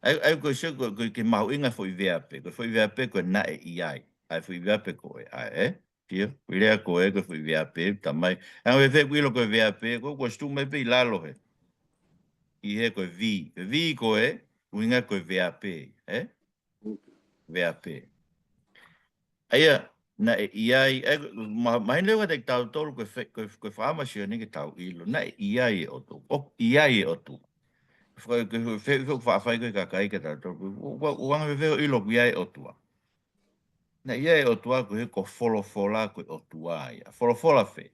ʻA ia, ʻa ia ko e sio, ko, ko e kiʻi mahuʻinga foʻi veape. Ko e foʻi veape ko e naʻe ʻi ai. ʻA e foʻi veape ko ē, ʻa ē. ʻIo, foʻi lea ko ē, ko e foʻi veape, tamai. ʻA ia, ʻoku ou fie ʻilo ko e veape, ko, ko e situ mai pē ʻi lalo hē. ʻI hē ko e V. Ko e V ko ē, ʻuhinga ko e veape, ē? Veape. ʻA ia, naʻe ʻi ai, ʻa ia, ma-, mahino leva kiate kitautolu ko e fe-, ko e, ko e fakaʻamu ʻa Sione ke tau ʻilo. Naʻe ʻi ai e ʻOtua. ʻOku ʻi ai e ʻOtua. Faka-, ko e fe-, fe-, faʻa fai ko e kakai kiate kitautolu. Ua, ua, ua anga fēfē hoʻo ʻilo ʻoku ʻi ai e ʻOtua? Naʻe ʻi ai e ʻOtua koeʻuhi ko Folofola ko e ʻOtua ia. Folofola fē?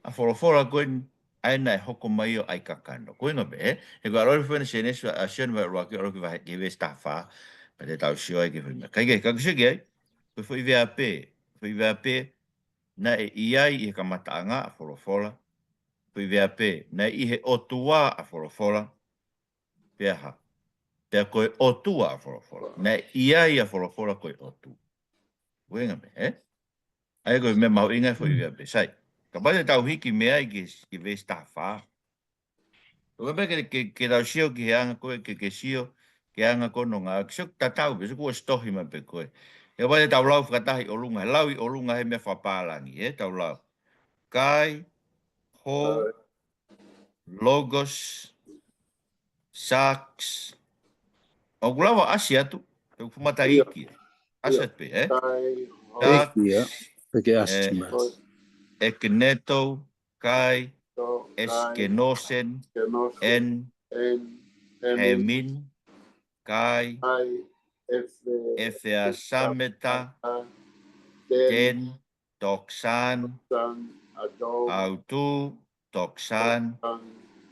ʻA Folofola ko eni ʻa ē naʻe hoko mai ʻo ʻai kakano. Ko e ʻuhinga pē, ē? He ko e ʻalu ʻo fai ʻa Sēnesi, ʻa Sione vahe ʻuluaki, ʻalu ki he vahe, ki he veesi taha fā. Pea te tau sio ai ki he foʻi meʻa. Kae kehe, ka ke sio ki ai, ko e foʻi veape, foʻi veape, naʻe ʻi ai ʻi he kamataʻanga ʻa Folofola. Foʻi veape, naʻe ʻi he ʻOtua ʻa Folofola. Pea hā? Pea ko e ʻOtua ʻa Folofola. Naʻe ʻi ai ʻa Folofola ko e ʻOtua. Ko e ʻuhinga pē, ē? ʻA ia ko e meʻa mahuʻinga foʻi veape. Sai. Kapau te tau hiki mei ai ki, ki he veesi taha fā. ʻOku pehē ke, ke, ke tau sio ki he anga ko ē, ke, ke sio ki he anga ko ē ʻo e ngāue. Ke sio tatau pē, sio kuo ʻosi tohi mai pē ko ē. Kapau te tau lau fakataha ʻi ʻolunga, lau ʻi ʻolunga he meʻa fakapālangi, ē, tau lau. Kai, ho, logos, sarx. ʻOku lava ʻo ʻasi atu, ʻoku fuʻu mataʻi ʻEiki. ʻAsi atu pē, ē? Sarx, ʻEiki, ʻio. Pea ke ʻasi atu mai. Ekineto, kai, eskenosen, en, hemin, kai, efeasameta, ten, doxan, autu, doxan,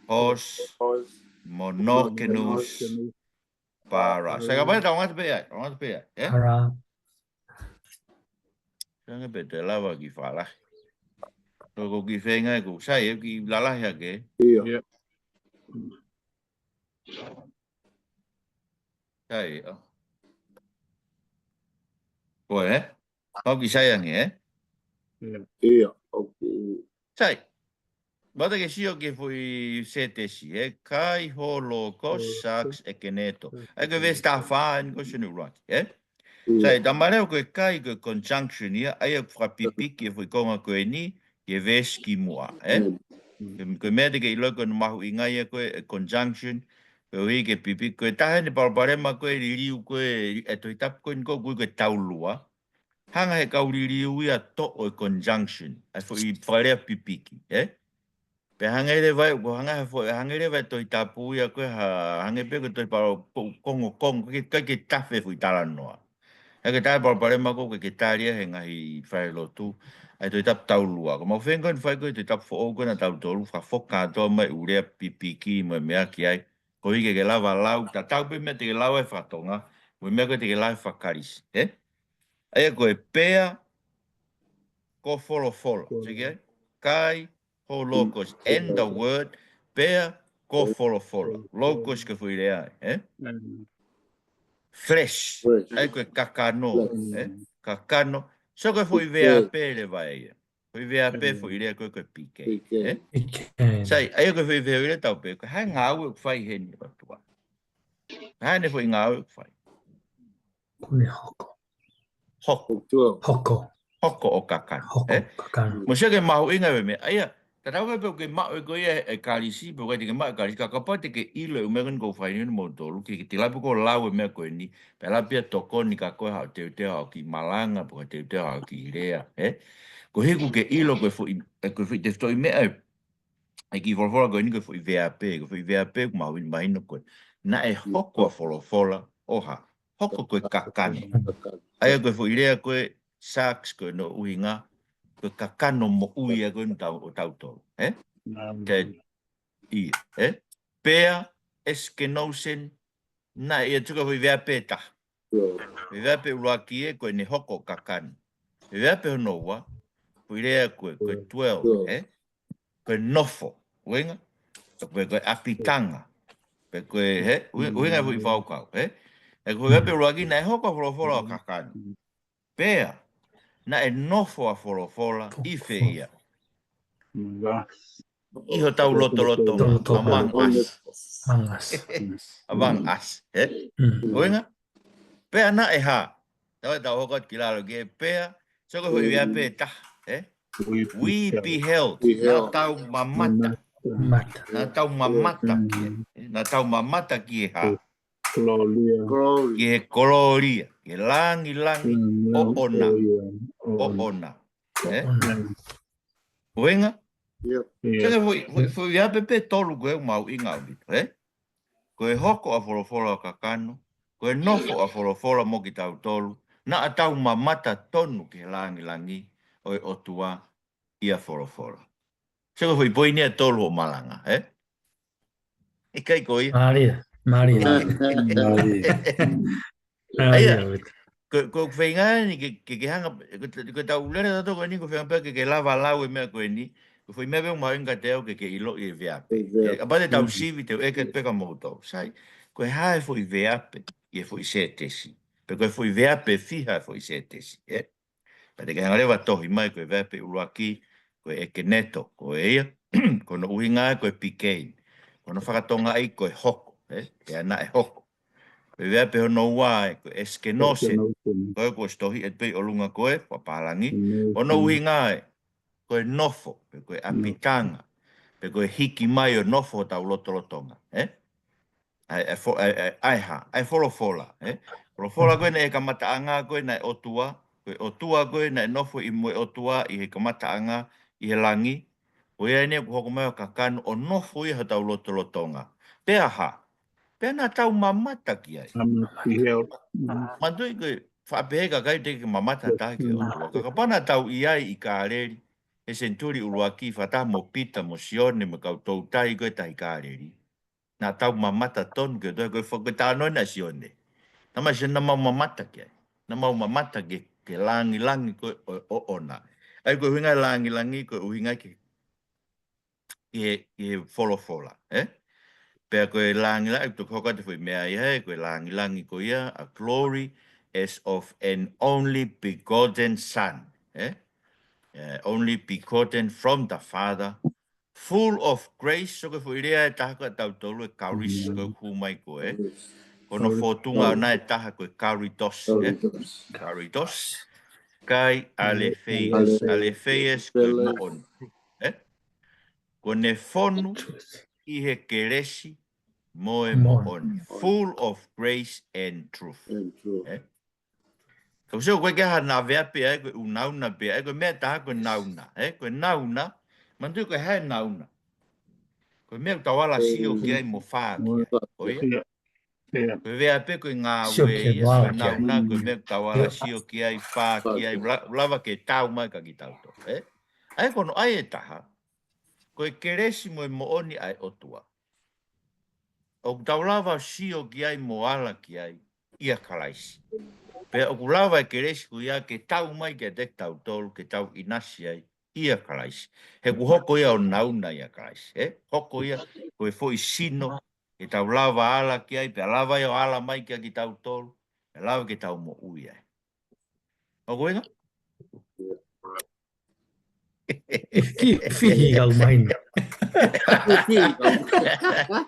pos, monokenus, para. Sai, kapau te tau ʻalu atu pē ai, ʻalu atu pē ai, ē? Para. Sai ange pē te lava ke fakalahi. Ko e kiʻi feinga ē ʻoku sai, ʻe kiʻi lalahi hake. ʻIo. Sai, ʻo. Ko ē, ē? ʻOku sai ange, ē? ʻIo, ʻoku. Sai. Mata ke sio ki he foʻi sētesi, ē? Kai, ho, logos, sarx, ekineto. ʻA ia ko e veesi taha fā eni ko Sione ʻuluaki, ē? ʻIo. Sai, tau mālō ko e kai ko e conjunction ia, ʻa ia ʻoku fakapipiki e foʻi konga ko eni, ki he veesi kimuʻa, ē? Ko e meʻa te ke ʻilo ko e mahuʻinga ia ko e conjunction, koeʻuhi ke pipiki, ko e taha eni e palopalema ko e liliu ko e, e Tohi Tapu ko eni ko e, ko e taulua. Hanga he kau liliu ia ʻo toʻo e conjunction, ʻa e foʻi fakalea pipiki, ē? Pea hangē leva, ko e hanga he foʻi, hangē leva e Tohi Tapu ia ko e hā, hangē pē ko e tohi palo, ko, kongokongo, ʻikai ke, ʻikai ke tafe foʻi talanoa. ʻIkai ke tafe palopalema ko ē, ʻikai ke tali ia he ngaahi falelotu, ʻa e Tohi Tapu taulua. Ko ʻemau feinga ko eni fai ko e Tohi Tapu foʻou ko ena tautolu, fakafoki kātoa mai ʻū lea pipiki mo e meʻa ki ai. Koeʻuhi ke ke lava lau, tatau pē meʻa te ke lau ai fakatonga, mo e meʻa ko ē te ke lau ai fakaKalisi, ē? ʻA ia ko e pea, ko Folofola. Sio ki ai? Kai, ho logos, and the word, pea, ko Folofola. Logos ko e foʻi lea, ē? Flesh. ʻA ia ko e kakano, ē? Kakano. So ko e foʻi veape leva ia. Foʻi veape, foʻi lea ko e, ko e pike, ē? Sai, ʻa ia ko e foʻi veape lea tau pehē, ko e hā e ngāue ʻoku fai heni ʻOtua? Hā ʻene foʻi ngāue ʻoku fai? Ko ʻene hoko. Hoko. Hoko. Hoko ʻo kakano, ē? Hoko ʻo kakano. Mou sio ki he mahuʻinga e meʻa. ʻA ia, tatau ai pē ʻoku ke maʻu ʻe koe ia e Kalisi, pe ʻoku ʻikai te ke maʻu e Kalisi, ka kapau te ke ʻilo e ʻū meʻa ko eni ʻoku ou fai ni mo tolu, ke, ke te lava pē ʻo lau e meʻa ko eni, pea lava pē ʻo tokoni kia koe haʻo teuteu haʻo kiʻi malanga, pe ko e teuteu haʻo kiʻi lea, ē? Koeʻuhi ʻoku ke ʻilo ko e foʻi, ē, ko e foʻi tefitoʻi meʻa ē, ʻa e kiʻi Folofola ko eni ko e foʻi veape, ko e foʻi veape ʻoku mahuʻinga mahino ko ē. Naʻe hoko ʻa Folofola ʻo hā? Hoko ko e kakano. ʻA ia ko e foʻi lea ko e sarx ko hono ʻuhinga, ko e kakano moʻui ia ko eni ʻo tau, ʻo tautolu, ē? Te, ʻio, ē? Pea, eskenosen, naʻe ʻi ai atu ko e foʻi veape ʻe taha. Foʻi veape ʻuluaki ē, ko ʻene hoko ʻo kakano. Foʻi veape hono ua, foʻi lea ko e, ko e dwell, ē? Ko e nofo, ʻuhinga? Pe ko e ʻapitanga. Pe ko e, hē? ʻUhi-, ʻuhinga foʻi fakakaukau, hē? He ko e veape ʻuluaki naʻe hoko ʻa Folofola ʻo kakano. Pea, naʻe nofo ʻa Folofola ʻi fē ia? ʻI hotau lotolotonga, among us. Among us, ē? ʻUhinga? Pea naʻe hā? Tau, tau hoko atu ki lalo ki he pea, so ko e foʻi veape ʻe taha, ē? We beheld. Naʻa tau mamata. Naʻa tau mamata ki he, naʻa tau mamata ki he hā? Ki he kolōlia, ki he langilangi ʻoʻona. ʻOʻona. Ē? ʻUhinga? Sio ki he foʻi, foʻi, foʻi veape pē ʻe tolu ko ē ʻoku mahuʻinga ʻaupito, ē? Ko e hoko ʻa Folofola ʻo kakano, ko e nofo ʻa Folofola mo kitautolu, naʻa tau mamata tonu ki he langilangi ʻo e ʻOtua ʻia Folofola. Sio ki he foʻi poini ʻe tolu ʻo malanga, ē? ʻIkai ko ia? Mālie, mālie. ʻA ia, ko, ko e feinga ni ke, ke, ke hanga, ko, ko ʻetau lele tautolu ko eni ko e feinga pē ke, ke lava lau e meʻa ko eni, ko e foʻi meʻa pē ʻoku mahuʻinga kiate au ke, ke ʻiloʻi e veape. Kapau te tau sivi te u ʻeke pē kia moutolu. Sai, ko e hā e foʻi veape ʻi he foʻi sētesi? Pe ko e foʻi veape ʻe fiha e foʻi sētesi, ē? Pea te ke hanga leva ʻo tohi mai ko e veape ʻuluaki, ko e ekeneto, ko e ia, ko hono ʻuhinga ko e pikeini. Ko hono fakatongaʻi ko e hoko, ē? Pea naʻe hoko. Ko e veape hono ua ē, ko e eskenose. Ko e kuo ʻosi tohi ʻe pei ʻolunga ko e, fakapālangi. Hono ʻuhinga ē, ko e nofo, pe ko e ʻapitanga, pe ko e hiki mai ʻo nofo hotau lotolotonga, ē? ʻA e, ʻa e fo-, ʻa e, ʻa e, ʻa e hā, ʻa e Folofola, ē? Folofola ko ē naʻe kamataʻanga ko ē naʻe ʻOtua, ko e ʻOtua ko ē naʻe nofo ʻi mo e ʻOtua ʻi he kamataʻanga ʻi he langi, ko ia eni ʻoku hoko mai ʻo kakano ʻo nofo ʻi hotau lotolotonga. Pea hā, pea naʻa tau mamata ki ai. Manatuʻi ko e faʻa pehē ʻe he kakai te ke mamata taha ki he ʻOtua. Ka kapau naʻa tau ʻi ai ʻi Kāleli, he senituli ʻuluaki, fakataha mo Pita, mo Sione, mo e kau toutai ko ē tahi Kāleli. Naʻa tau mamata tonu ki he ʻOtua, ko e fa-, ko e talanoa ʻa Sione. Naʻa ma Sione naʻa mau mamata ki ai. Naʻa mau mamata ki he, ki he langilangi ko ē ʻo, ʻoʻona. ʻA ia ko e ʻuhinga e langilangi, ko e ʻuhinga ki, ki he, ki he Folofola, ē? Pea ko e langilangi, ʻoku toki hoko atu e foʻi meʻa ia, ē, ko e langilangi ko ia, a glory as of an only begotten Son, ē? Eh, only begotten from the Father, full of grace, so ko e foʻi lea ʻe taha ko ē ʻa tautolu e karis, ko e hū mai ko ē. Ko hono fōtunga ʻona ʻe taha ko e karitos, ē? Karitos. Kai aletheia, aletheia ko e moʻoni, ē? Ko ʻene fonu ʻi he kelesi mo e moʻoni. Full of grace and truth. Ē? Ka ʻoku ou sio ko e ke hā naʻa veape ai, ko e ʻū nauna pē ai, ko e meʻa ʻe taha ko e nauna, ē? Ko e nauna, manatuʻi ko e hā e nauna? Ko e meʻa ʻoku tau ala sio ki ai mo fā ki ai, ko ia? Ko e veape ko e ngāue ia, ko e nauna, ko e meʻa ʻoku tau ala sio ki ai, fā ki ai, la-, lava ke tau mai kia kitautolu, ē? ʻA ia ko hono ʻai ʻe taha, ko e kelesi mo e moʻoni ʻa e ʻOtua. ʻOku tau lava ʻo sio ki ai mo ala ki ai, ʻia Kalaisi. Pea ʻoku lava e kelesi ko ia ke tau mai kiate kitautolu, ke tau ʻinasi ai, ʻia Kalaisi. He kuo hoko ia ʻo nauna ʻia Kalaisi, ē? Hoko ia ko e foʻi sino, ke tau lava ala ki ai, pea lava ia ʻo ala mai kia kitautolu, pea lava ke tau moʻui ai. ʻOku ʻuhinga? Ki fihi kau maina.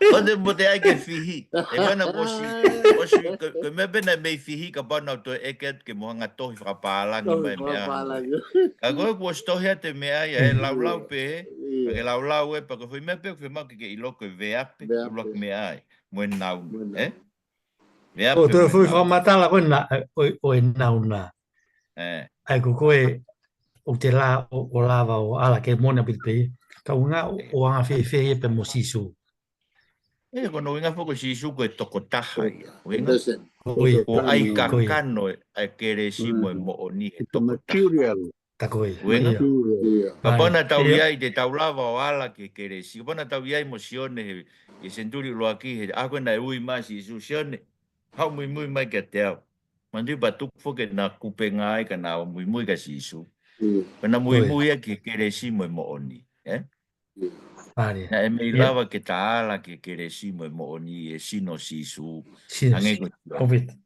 ʻOku te mote ai ke fihi. ʻE mana ko si, ko si, ko, ko e meʻa pē naʻe mei fihi kapau naʻa ku toe ʻeke atu ke mo hanga tohi fakapālangi mai meʻa. Ka ko e kuo ʻosi tohi atu e meʻa ia, ʻe laulau pē, pea ke laulau ē, pea ko e foʻi meʻa pē ʻoku fiemaʻu ke ke ʻilo ko e veape, ʻuluaki meʻa ai, mo e nauna, ē? Veape mo e nauna. Ko e toe foʻi fakamatala ko ena, ʻo, ʻo e nauna. Ē. ʻA ia ko koe ʻoku te la-, ʻo, ʻo lava ʻo ala ke moʻoni ʻaupito pē, ka ʻuhinga ʻo, ʻo anga fēfē ia pea mo Sīsū. Ē, ko hono ʻuhinga foki ko Sīsū ko e tokotaha ia. ʻUhinga? Ko ia, ko ia. Kuo ʻai kakano e kelesi mo e moʻoni he tokotaha. Ka ko ia. ʻUhinga? Kapau naʻa tau ʻi ai te tau lava ʻo ala ki he kelesi. Kapau naʻa tau ʻi ai mo Sione he, he senituli ʻuluaki he, ʻa ko ē naʻe ui mai Sīsū, Sione, haʻu muimui mai kiate au. Manatuʻi pea tuku foki ʻena kupenga ai ka na ō muimui kia Sīsū. Ko ʻena muimui ia ki he kelesi mo e moʻoni, ē? Naʻe mei lava ke ta ala ki he kelesi mo e moʻoni ʻi he sino ʻo Sīsū. Hangē ko Sione.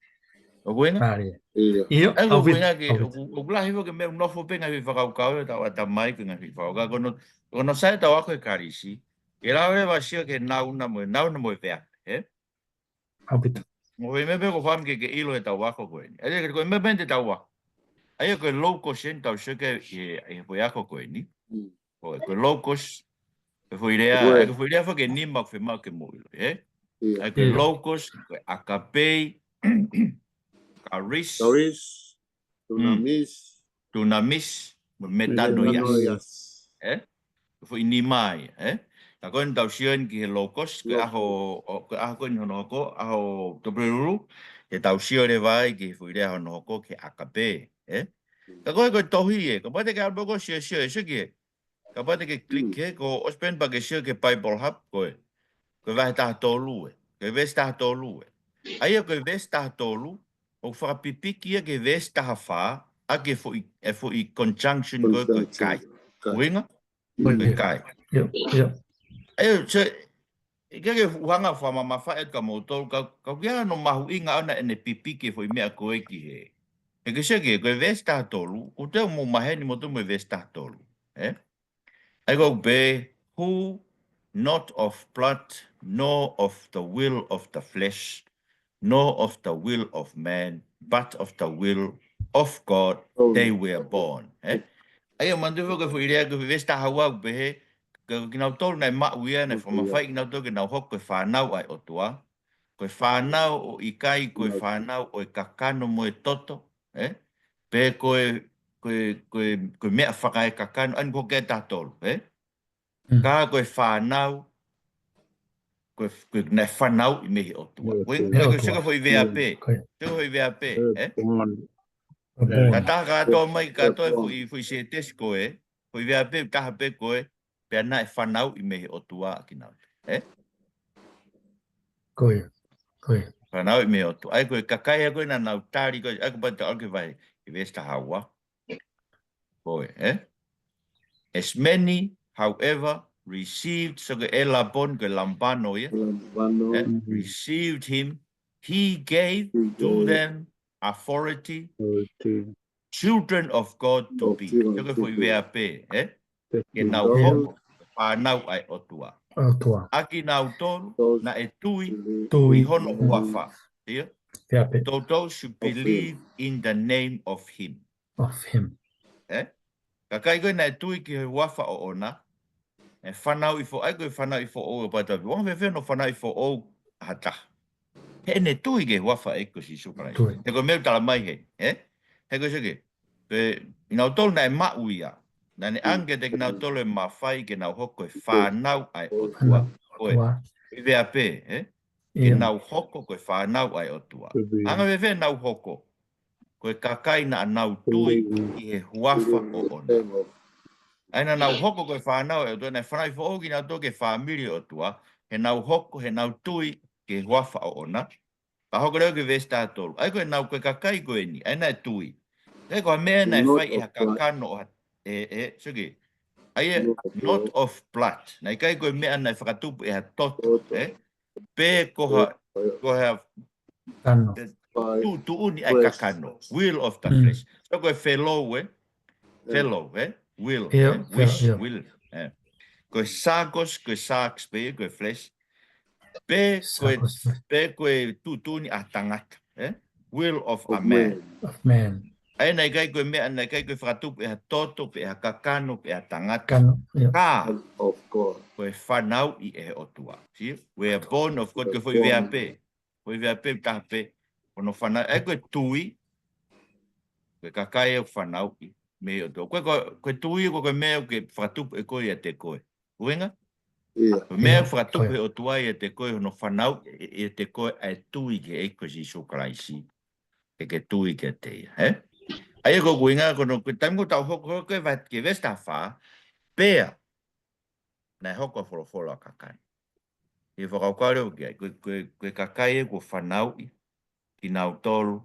ʻOku ʻuhinga? Mālie. ʻIo. ʻIo, ʻoku ʻuhinga ke, ʻoku, ʻoku lahi foki e meʻa ʻoku nofo pē ngaahi fakakaukau ʻo tau ʻatamai ko e ngaahi fakakaukau. Ko hono, ko hono sai ʻetau ako he Kalisi, ʻe lava leva ʻo sio ki he nauna mo e, nauna mo e veape, ē? ʻAupito. Mo e meʻa pē ʻoku ou fakaʻamu ke, ke ʻilo ʻetau ako ko eni. ʻA ia ko e meʻa pē eni te tau ako. ʻA ia ko e logos eni ʻoku tau sio ki ai he, he foʻi ako ko eni. Ko e, ko e logos, ko e foʻi lea, ko e foʻi lea foki ʻe nima ʻoku fiemaʻu ke mou ʻilo, ē? ʻA ia ko e logos, ko e agape, charis, dunamis, mo e metanoia. Ē? Ko e foʻi nima ia, ē? Ka ko eni ʻoku tau sio eni ki he logos, ko e ʻaho, ko e ʻaho ko eni hono hoko, ʻaho Tuʻapulelulu, ʻe tau sio leva ai ki he foʻi lea hono hoko ki he agape, ē? Ka ko e, ko e tohi ē, kapau te ke ʻalu pē koe ʻo sio, sio, sio ki he Kapau te ke click he, ko ʻosi pē eni pea ke sio ki he Bible Hub ko e, ko e vahe taha tolu ē, ko e veesi taha tolu ē. ʻA ia ko e veesi taha tolu, ʻoku fakapipiki ia ki he veesi taha fā, ʻa e foʻi, e foʻi conjunction ko e, ko e kai. ʻUhinga? Ko e kai. ʻIo, ʻio. ʻA ia, so, ʻikai ke u hanga ʻo fakamamafaʻi atu kia moutolu, ka, ka ʻoku ʻi ai hono mahuʻinga ʻona ʻene pipiki e foʻi meʻa ko e ki he. He ke sio ki he, ko e veesi taha tolu, ʻoku teu mo maheni moutolu mo e veesi taha tolu. Ē? ʻA ia ko e pē, who not of blood, nor of the will of the flesh, nor of the will of man, but of the will of God, they were born. Ē? ʻA ia manatuʻi foki ko e foʻi lea ko e veesi taha ua ʻoku pehē, ko kinautolu naʻe maʻu ia, naʻe fakamafaiʻi kinautolu ke nau hoko ko e fānau ʻa e ʻOtua. Ko e fānau ʻoku ʻikai ko e fānau ʻo e kakano mo e toto, ē? Pe ko e, ko e, ko e, ko e meʻa fakaekakano, ʻa eni ko e veesi taha tolu, ē? Ka ko e fānau, ko e, ko e naʻe fanauʻi mei he ʻOtua. Ko e, ko e, ko e sio ki he foʻi veape, sio ki he foʻi veape, ē? Ka taha kātoa mai, kātoa e foʻi, foʻi sētesi ko e, foʻi veape taha pē ko e, pea naʻe fanauʻi mei he ʻOtua ʻa kinautolu. Ē? Ko ia, ko ia. Fanauʻi mei he ʻOtua. ʻA ia ko e kakai ia ko ē naʻa nau tali ko ē, ʻa ia ko e pata ʻoku ke vahe, ʻi he veesi taha ua. Ko e, ē? As many, however, received, so ko e lambano, ko e lambano ia. Ē? Received him, he gave to them authority, children of God to be. Sio ki he foʻi veape, ē? Ke nau hoko ko e fānau ʻa e ʻOtua. ʻA kinautolu naʻe tui ʻi hono huafa. Ē? Those who believe in the name of him. Ē? Kakai ko ē naʻe tui ki he huafa ʻoʻona, ʻe fanauʻi foʻou, ʻa ia ko e fanauʻi foʻou ʻa e pata. ʻOku anga fēfē hono fanauʻi foʻou ʻa ha taha? Heʻene tui ki he huafa ʻo e ʻEiki ko Sīsū Kalaisi. He ko e meʻa ʻoku tala mai heni, ē? He ko e sio ki he, ko kinautolu naʻe maʻu ia, naʻa ne ʻoange kiate kinautolu e mafai ke nau hoko ko e fānau ʻa e ʻOtua. Ko e veape, ē? Ke nau hoko ko e fānau ʻa e ʻOtua. ʻOku anga fēfē ʻenau hoko? Ko e kakai naʻa nau tui ʻi he huafa ʻoʻona. ʻA ia naʻa nau hoko ko e fānau ʻa e ʻOtua, naʻe fanauʻi foʻou kinautolu ki he fāmili ʻo e ʻOtua, heʻenau hoko, heʻenau tui ki he huafa ʻoʻona. Pea hoko leva ki he veesi taha tolu. ʻA ia ko ʻenau ko e kakai ko eni, ʻa ia naʻe tui. ʻIkai ko ha meʻa naʻe fai ʻe ha kakano ʻo ha, ē, ē, sio ki he. ʻA ia, not of blood. Naʻe ʻikai ko e meʻa naʻe fakatupu ʻe ha toto, ē? Pe ko ha, ko ha, ē, tuʻutuʻuni ʻa e kakano. Will of the flesh. So ko e felou, ē? Felou, ē? Will, ē? Wish, will, ē? Ko e sarkos, ko e sarx pē, ko e flesh. Pe ko e, pe ko e tuʻutuʻuni ʻa tangata, ē? Will of a man. ʻA ia naʻe ʻikai ko e meʻa, naʻe ʻikai ko e fakatupu ʻe ha toto, pe ʻe ha kakano, pe ʻe ha tangata. Ka ko e fanauʻi ʻe he ʻOtua. See? We are born of God, ko e foʻi veape. Foʻi veape taha pē. Ko hono fanauʻi, ʻa ia ko e tui, ko e kakai ʻoku fanauʻi mei he ʻOtua. Ko e, ko e, ko e tui, ko e, ko e meʻa ʻoku fakatupu ʻe koe ʻiate koe. ʻUhinga? Ko e meʻa ʻoku fakatupu ʻe he ʻOtua ʻiate koe, hono fanauʻi ʻiate koe ʻa e tui ki he ʻEiki ko Sīsū Kalaisi. Ke ke tui kiate ia, ē? ʻA ia ko ʻeku ʻuhinga, ko hono, ko e taimi ʻoku tau hoko, hoko ki he veesi taha fā, pea naʻe hoko ʻa e folofola ʻo kakano. ʻI he fakakaukau leva ki ai, ko e, ko e, ko e kakai ē kuo fanauʻi kinautolu,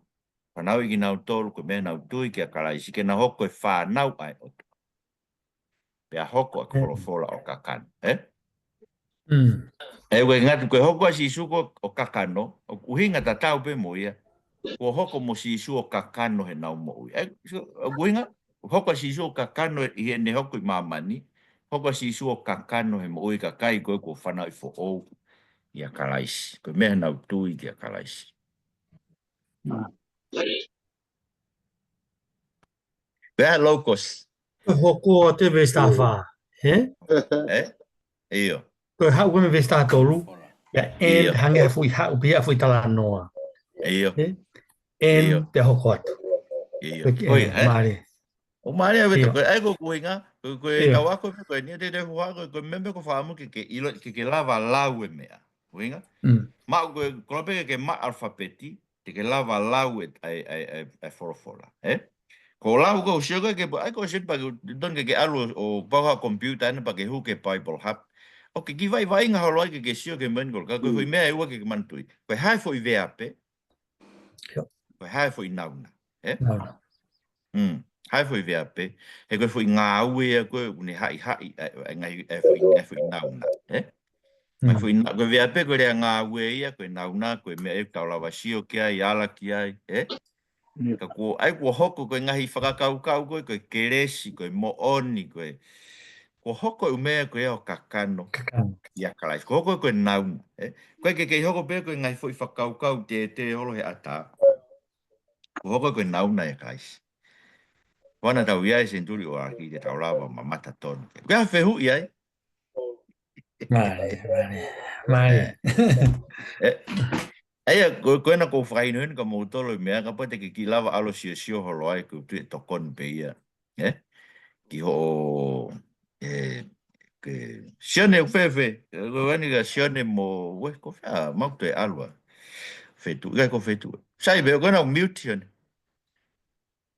fanauʻi kinautolu, ko e meʻa ʻenau tui kia Kalaisi, ke nau hoko ko e fānau ʻa e ʻOtua. Pea hoko ʻa e folofola ʻo kakano, ē? ʻE ʻikai ngata ko e hoko ʻa Sīsū ko e kakano, ʻoku ʻuhinga tatau pē mo ia, kuo hoko mo Sīsū ʻo kakano heʻenau moʻui. ʻA ia, so, ʻa e ʻuhinga, hoko ʻa Sīsū ʻo kakano ʻi heʻene hoko ʻi māmani, hoko ʻa Sīsū ʻo kakano he moʻui ʻa e kakai ko ē kuo fanauʻi foʻou ʻia Kalaisi. Ko e meʻa ʻenau tui kia Kalaisi. Pea logos. Ko e hoko atu e veesi taha fā, he? ʻE? ʻIo. Ko e haʻu ko ē mei he veesi taha tolu. Pea and ʻIo. hangē ha foʻi haʻu pē ha foʻi talanoa. ʻIo. He? And ʻIo. pea hoko atu. ʻIo. Ko e ki-, Ko ia, ʻe, ʻe? mālie. ʻO mālie ʻaupito, ʻIo. ko e, ʻa ia ko e ʻuhinga, ko e, ko e ʻIo. tau ako pē ko eni, te te huaʻa, ko e, ko e meʻa pē ko e fakaʻamu ke, ke ʻilo, ke, ke lava lau e meʻa. ʻUhinga? Mm. Maʻu ko e, ko e pē ke, ke maʻu alafapeti, te ke lava lau e, ʻa e, ʻa e, ʻa e, ʻa e folofola, ʻe? Ko e lau ko e ʻuhinga ko e ke, ʻa ia ko e ʻuhinga pē ke, tonu ke ke ʻalu ʻo, ʻo pau ha computer ʻana pea ke hū ki he Bible Hub. ʻOku ke kiʻi vaʻivaʻinga holo ai ke ke sio ki he meʻa ko ē, ka ko e Mm. foʻi meʻa ʻe ua ke ke manatuʻi. Ko e hā e foʻi veape? ʻIo. Ko e hā e foʻi nauna, ʻe? Nauna. Mm. Hā e foʻi veape? He ko e foʻi ngāue ia ko ē, ʻoku ne haʻihaʻi, ʻa e, ʻa e ngaahi, ʻa e foʻi, ʻa e foʻi nauna, ʻe? Ko e Mm. foʻi na-, ko e veape ko e lea ngāue ia, ko e nauna, ko e meʻa ia ʻoku tau lava sio ki ai, ala ki ai, ʻe? ʻIo. Ka kuo, ʻa ia kuo hoko ko e ngaahi fakakaukau ko ē, ko e kelesi, ko e moʻoni, ko e, kuo hoko e ʻū meʻa ko ia ʻo kakano Kakano. ʻia Kalaisi. Kuo hoko ko e nauna, ʻe? ʻOku ʻikai ke kei hoko pē ko e ngaahi foʻi fakakaukau tētē holo he ʻatā. Kuo hoko ko e nauna ʻia Kalaisi. Ko ena tau ʻi ai he senituli ʻuluaki te tau lava mamata tonu. Ko e hā e fehuʻi ai? Mālie, mālie, mālie. ʻE. ʻE. ʻA ia, ko, ko ena ʻoku ou fakahinohino kia moutolu e meʻa, kapau te ke kiʻi lava ʻalu ʻo siosio holo ai, ko e tui ʻe tokoni pē ia. ʻE? Ki hoʻo, ʻe, ke, Sione ʻoku fēfē, ʻe, ko eni kia Sione mo, ue, ko fē, ʻa, mau te ʻalu ʻa. Fetuʻu, ʻikai ko Fetuʻu. Sai pē, ko ena ʻoku mute Sione.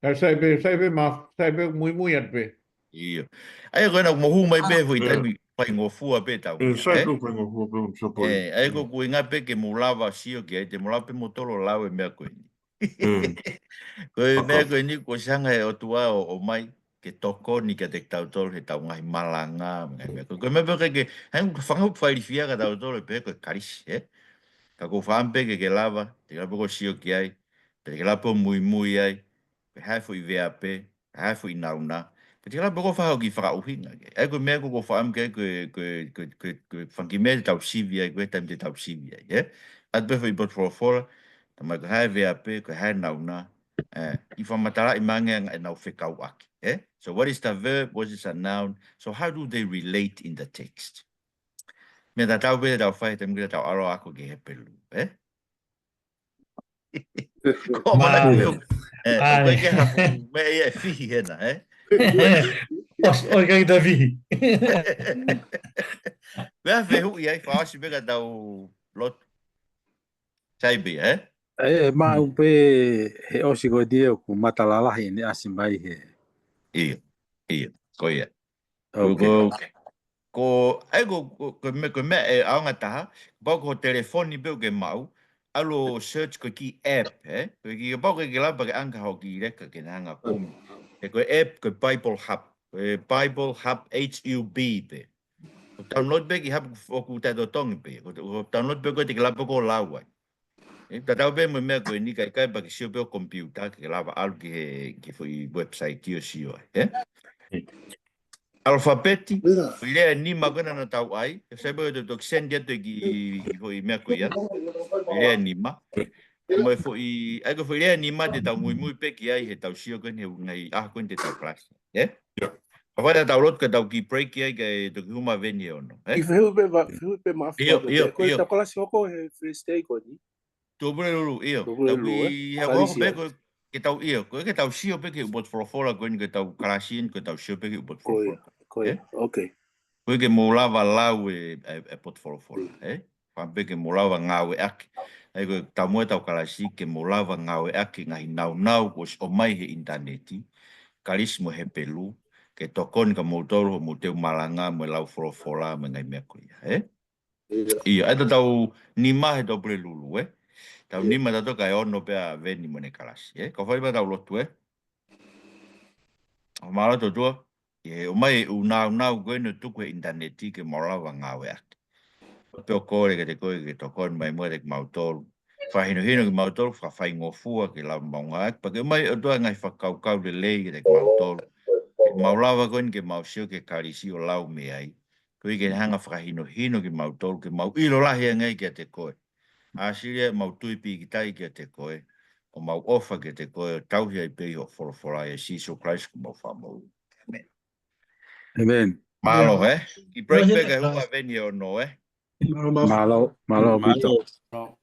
ʻE, sai pē, sai pē, ma, sai pē, muimui atu pē. ʻIo. ʻA ia ko ena ʻoku mou hū mai pē, Ah. foʻi ʻE. taimi faingofua pē tau ʻE, meʻa, sai ʻe? pē, faingofua pē, so poi. ʻE, ʻa ia ko e ʻuhinga pē ke mou lava sio ki ai, te mou lava pē moutolu ʻo lau e meʻa ko eni. Mm. Ko e Paka. meʻa ko eni, kuo ʻosi hanga he ʻOtua ʻo, ʻomai, ke tokoni kiate kitautolu heʻetau ngaahi malanga, ngaahi meʻa. Ko e, ko e meʻa pē ke, hangē ko e fanga ʻū failifia kia tautolu pē ko e Kalisi, ʻe? Ka ʻoku ou fakaʻamu pē ke ke lava, te ke lava pē ʻo sio ki ai, pea te ke lava pē ʻo muimui ai, ko e hā e foʻi veape, hā e foʻi nauna, pea te ke lava pē ʻo fai hoʻo kiʻi fakaʻuhinga ki ai. ʻA ia ko e meʻa ʻoku ou fakaʻamu ki ai ko e, ko e, ko e, ko e, ko e fanga kiʻi meʻa te tau sivi ai, ko e taimi te tau sivi ai, ʻe? ʻAtu pē foʻi potu folofola, talamai ko e hā e veape, ko e hā e nauna, ʻe, kiʻi fakamatalaʻi mai ange ʻenau fekauʻaki, ʻe? So what is the verb? What is the noun? So how do they relate in the text? Meʻa tatau pē te tau fai he taimi te tau ʻalu ʻo ako ki he Hepelū, ʻe? Ko mana Mālie. Pio. ʻE, Mālie. ʻOku ʻikai ke haku, meʻa ia ʻe fihi hena, ʻe? ʻOsi, ʻoku ʻikai ke ta fihi. Meʻa fehuʻi ai, fakaʻosi pē ka tau lotu. Sai pē, ʻe? ʻE, maʻu Mm. pē he ʻosi ko ē ʻoku matalalahi ʻene ʻasi mai he. ʻIo, ʻio, ko ia. Ko, Okay. ko, ko, ʻa ia ko, ko, ko e meʻa, ko e meʻa ʻe ʻaonga taha, kapau ko e telefoni pē ʻoku ke maʻu, ʻalu ʻo search ko e kiʻi app, ʻe? Ko e kiʻi kapau ko e ke lava pē ke ʻange hoʻo kiʻi leka ke ne hanga ʻo kumi. ʻE ko e app, ko e Bible Hub, ko e Bible Hub H U B pē. Ko e download pē kiʻi hub ʻoku taʻetotongi pē, ko e, ko e download pē ko ē te ke lava pē ʻo lau ai. ʻE, tatau pē mo e meʻa ko eni ka ʻikai pē ke sio pē ho computer, ke lava ʻalu ki he, ki he foʻi website ʻo sio ai, ʻe? ʻIo. Alafapeti, Mira. foʻi lea ʻe nima ko ena naʻa tau ʻai, ʻe sai pē ke toki send atu ki he foʻi meʻa ko ia, foʻi lea ʻe nima. Mo e foʻi, ʻa ia ko e foʻi lea ʻe nima te tau muimui pē ki ai he tau sio ko eni he ngaahi ʻaho ko eni te tau kalasi, ʻe? ʻIo. Ka fai ʻetau lotu ka tau kiʻi break ai kae toki hū mai Veni he ono, ʻe? ʻI fehuʻi pē ma-, fehuʻi pē ma-, ʻIo, ʻio, ko e ʻio. tau kalasi hoko he Thursday ko eni. Tuʻapulelulu, ʻio. Tuʻapulelulu, Tau ʻi ʻe? he Kalisi hoko pē ai. ko e ke tau ʻio, ko e ke tau sio pē ki he ʻū potu folofola ko eni ko e tau kalasi eni ko e tau sio pē ki he ʻū potu Ko ia, folofola. ko ia. ʻE? Okay. Ko e ke mou lava lau e, e, e potu folofola, Mm. ʻe? Fakaʻamu pē ke mou lava ngāueʻaki. ʻA ia ko e taumuʻa ʻetau kalasi ke mou lava ngāueʻaki ngaahi naunau kuo ʻosi ʻomai he ʻinitaneti, Kalisi mo Hepelū, ke tokoni kia moutolu hoʻomou teu malanga mo e lau folofola mo e ngaahi meʻa ko ia, ʻe? ʻIo. ʻIo, ʻa ia tau nima he Tuʻapulelulu, ʻe? Tau ʻIo. nima tautolu kae ono pē ʻa Veni mo ʻene kalasi, ʻe? Ka fai pē ʻetau lotu, ʻe? ʻO mālō ʻOtua, ʻi he ʻomai e ʻū naunau ko eni ʻo tuku he ʻinitaneti ke mou lava ngāueʻaki. Pea ʻoku ou kole kiate koe ke tokoni mai mo kiate kimautolu. fakahinohino kimautolu, fakafaingofua ke lava maʻu ngāueʻaki, pea ke ʻomai ʻOtua e ngaahi fakakaukau lelei kiate kimautolu. Ke mau lava ko eni ke mau sio ki he kalisi ʻo lau mei ai. Koeʻuhi ke ne hanga fakahinohino kimautolu, ke mau ʻilo lahi ange ai kiate koe. ʻĀsili ʻemau tui pīkitai kiate koe, ʻo mau ʻofa kiate koe, ʻo tauhi ai pē ʻi hoʻo folofola, ʻia Sīsū Kalaisi ko homau Fakamoʻui. ʻĒmeni. ʻĒmeni. Mālō, ē? Kiʻi break pē kae hū ʻa Veni ʻo nō, ē? Mālō, mālō, mālō, mālō.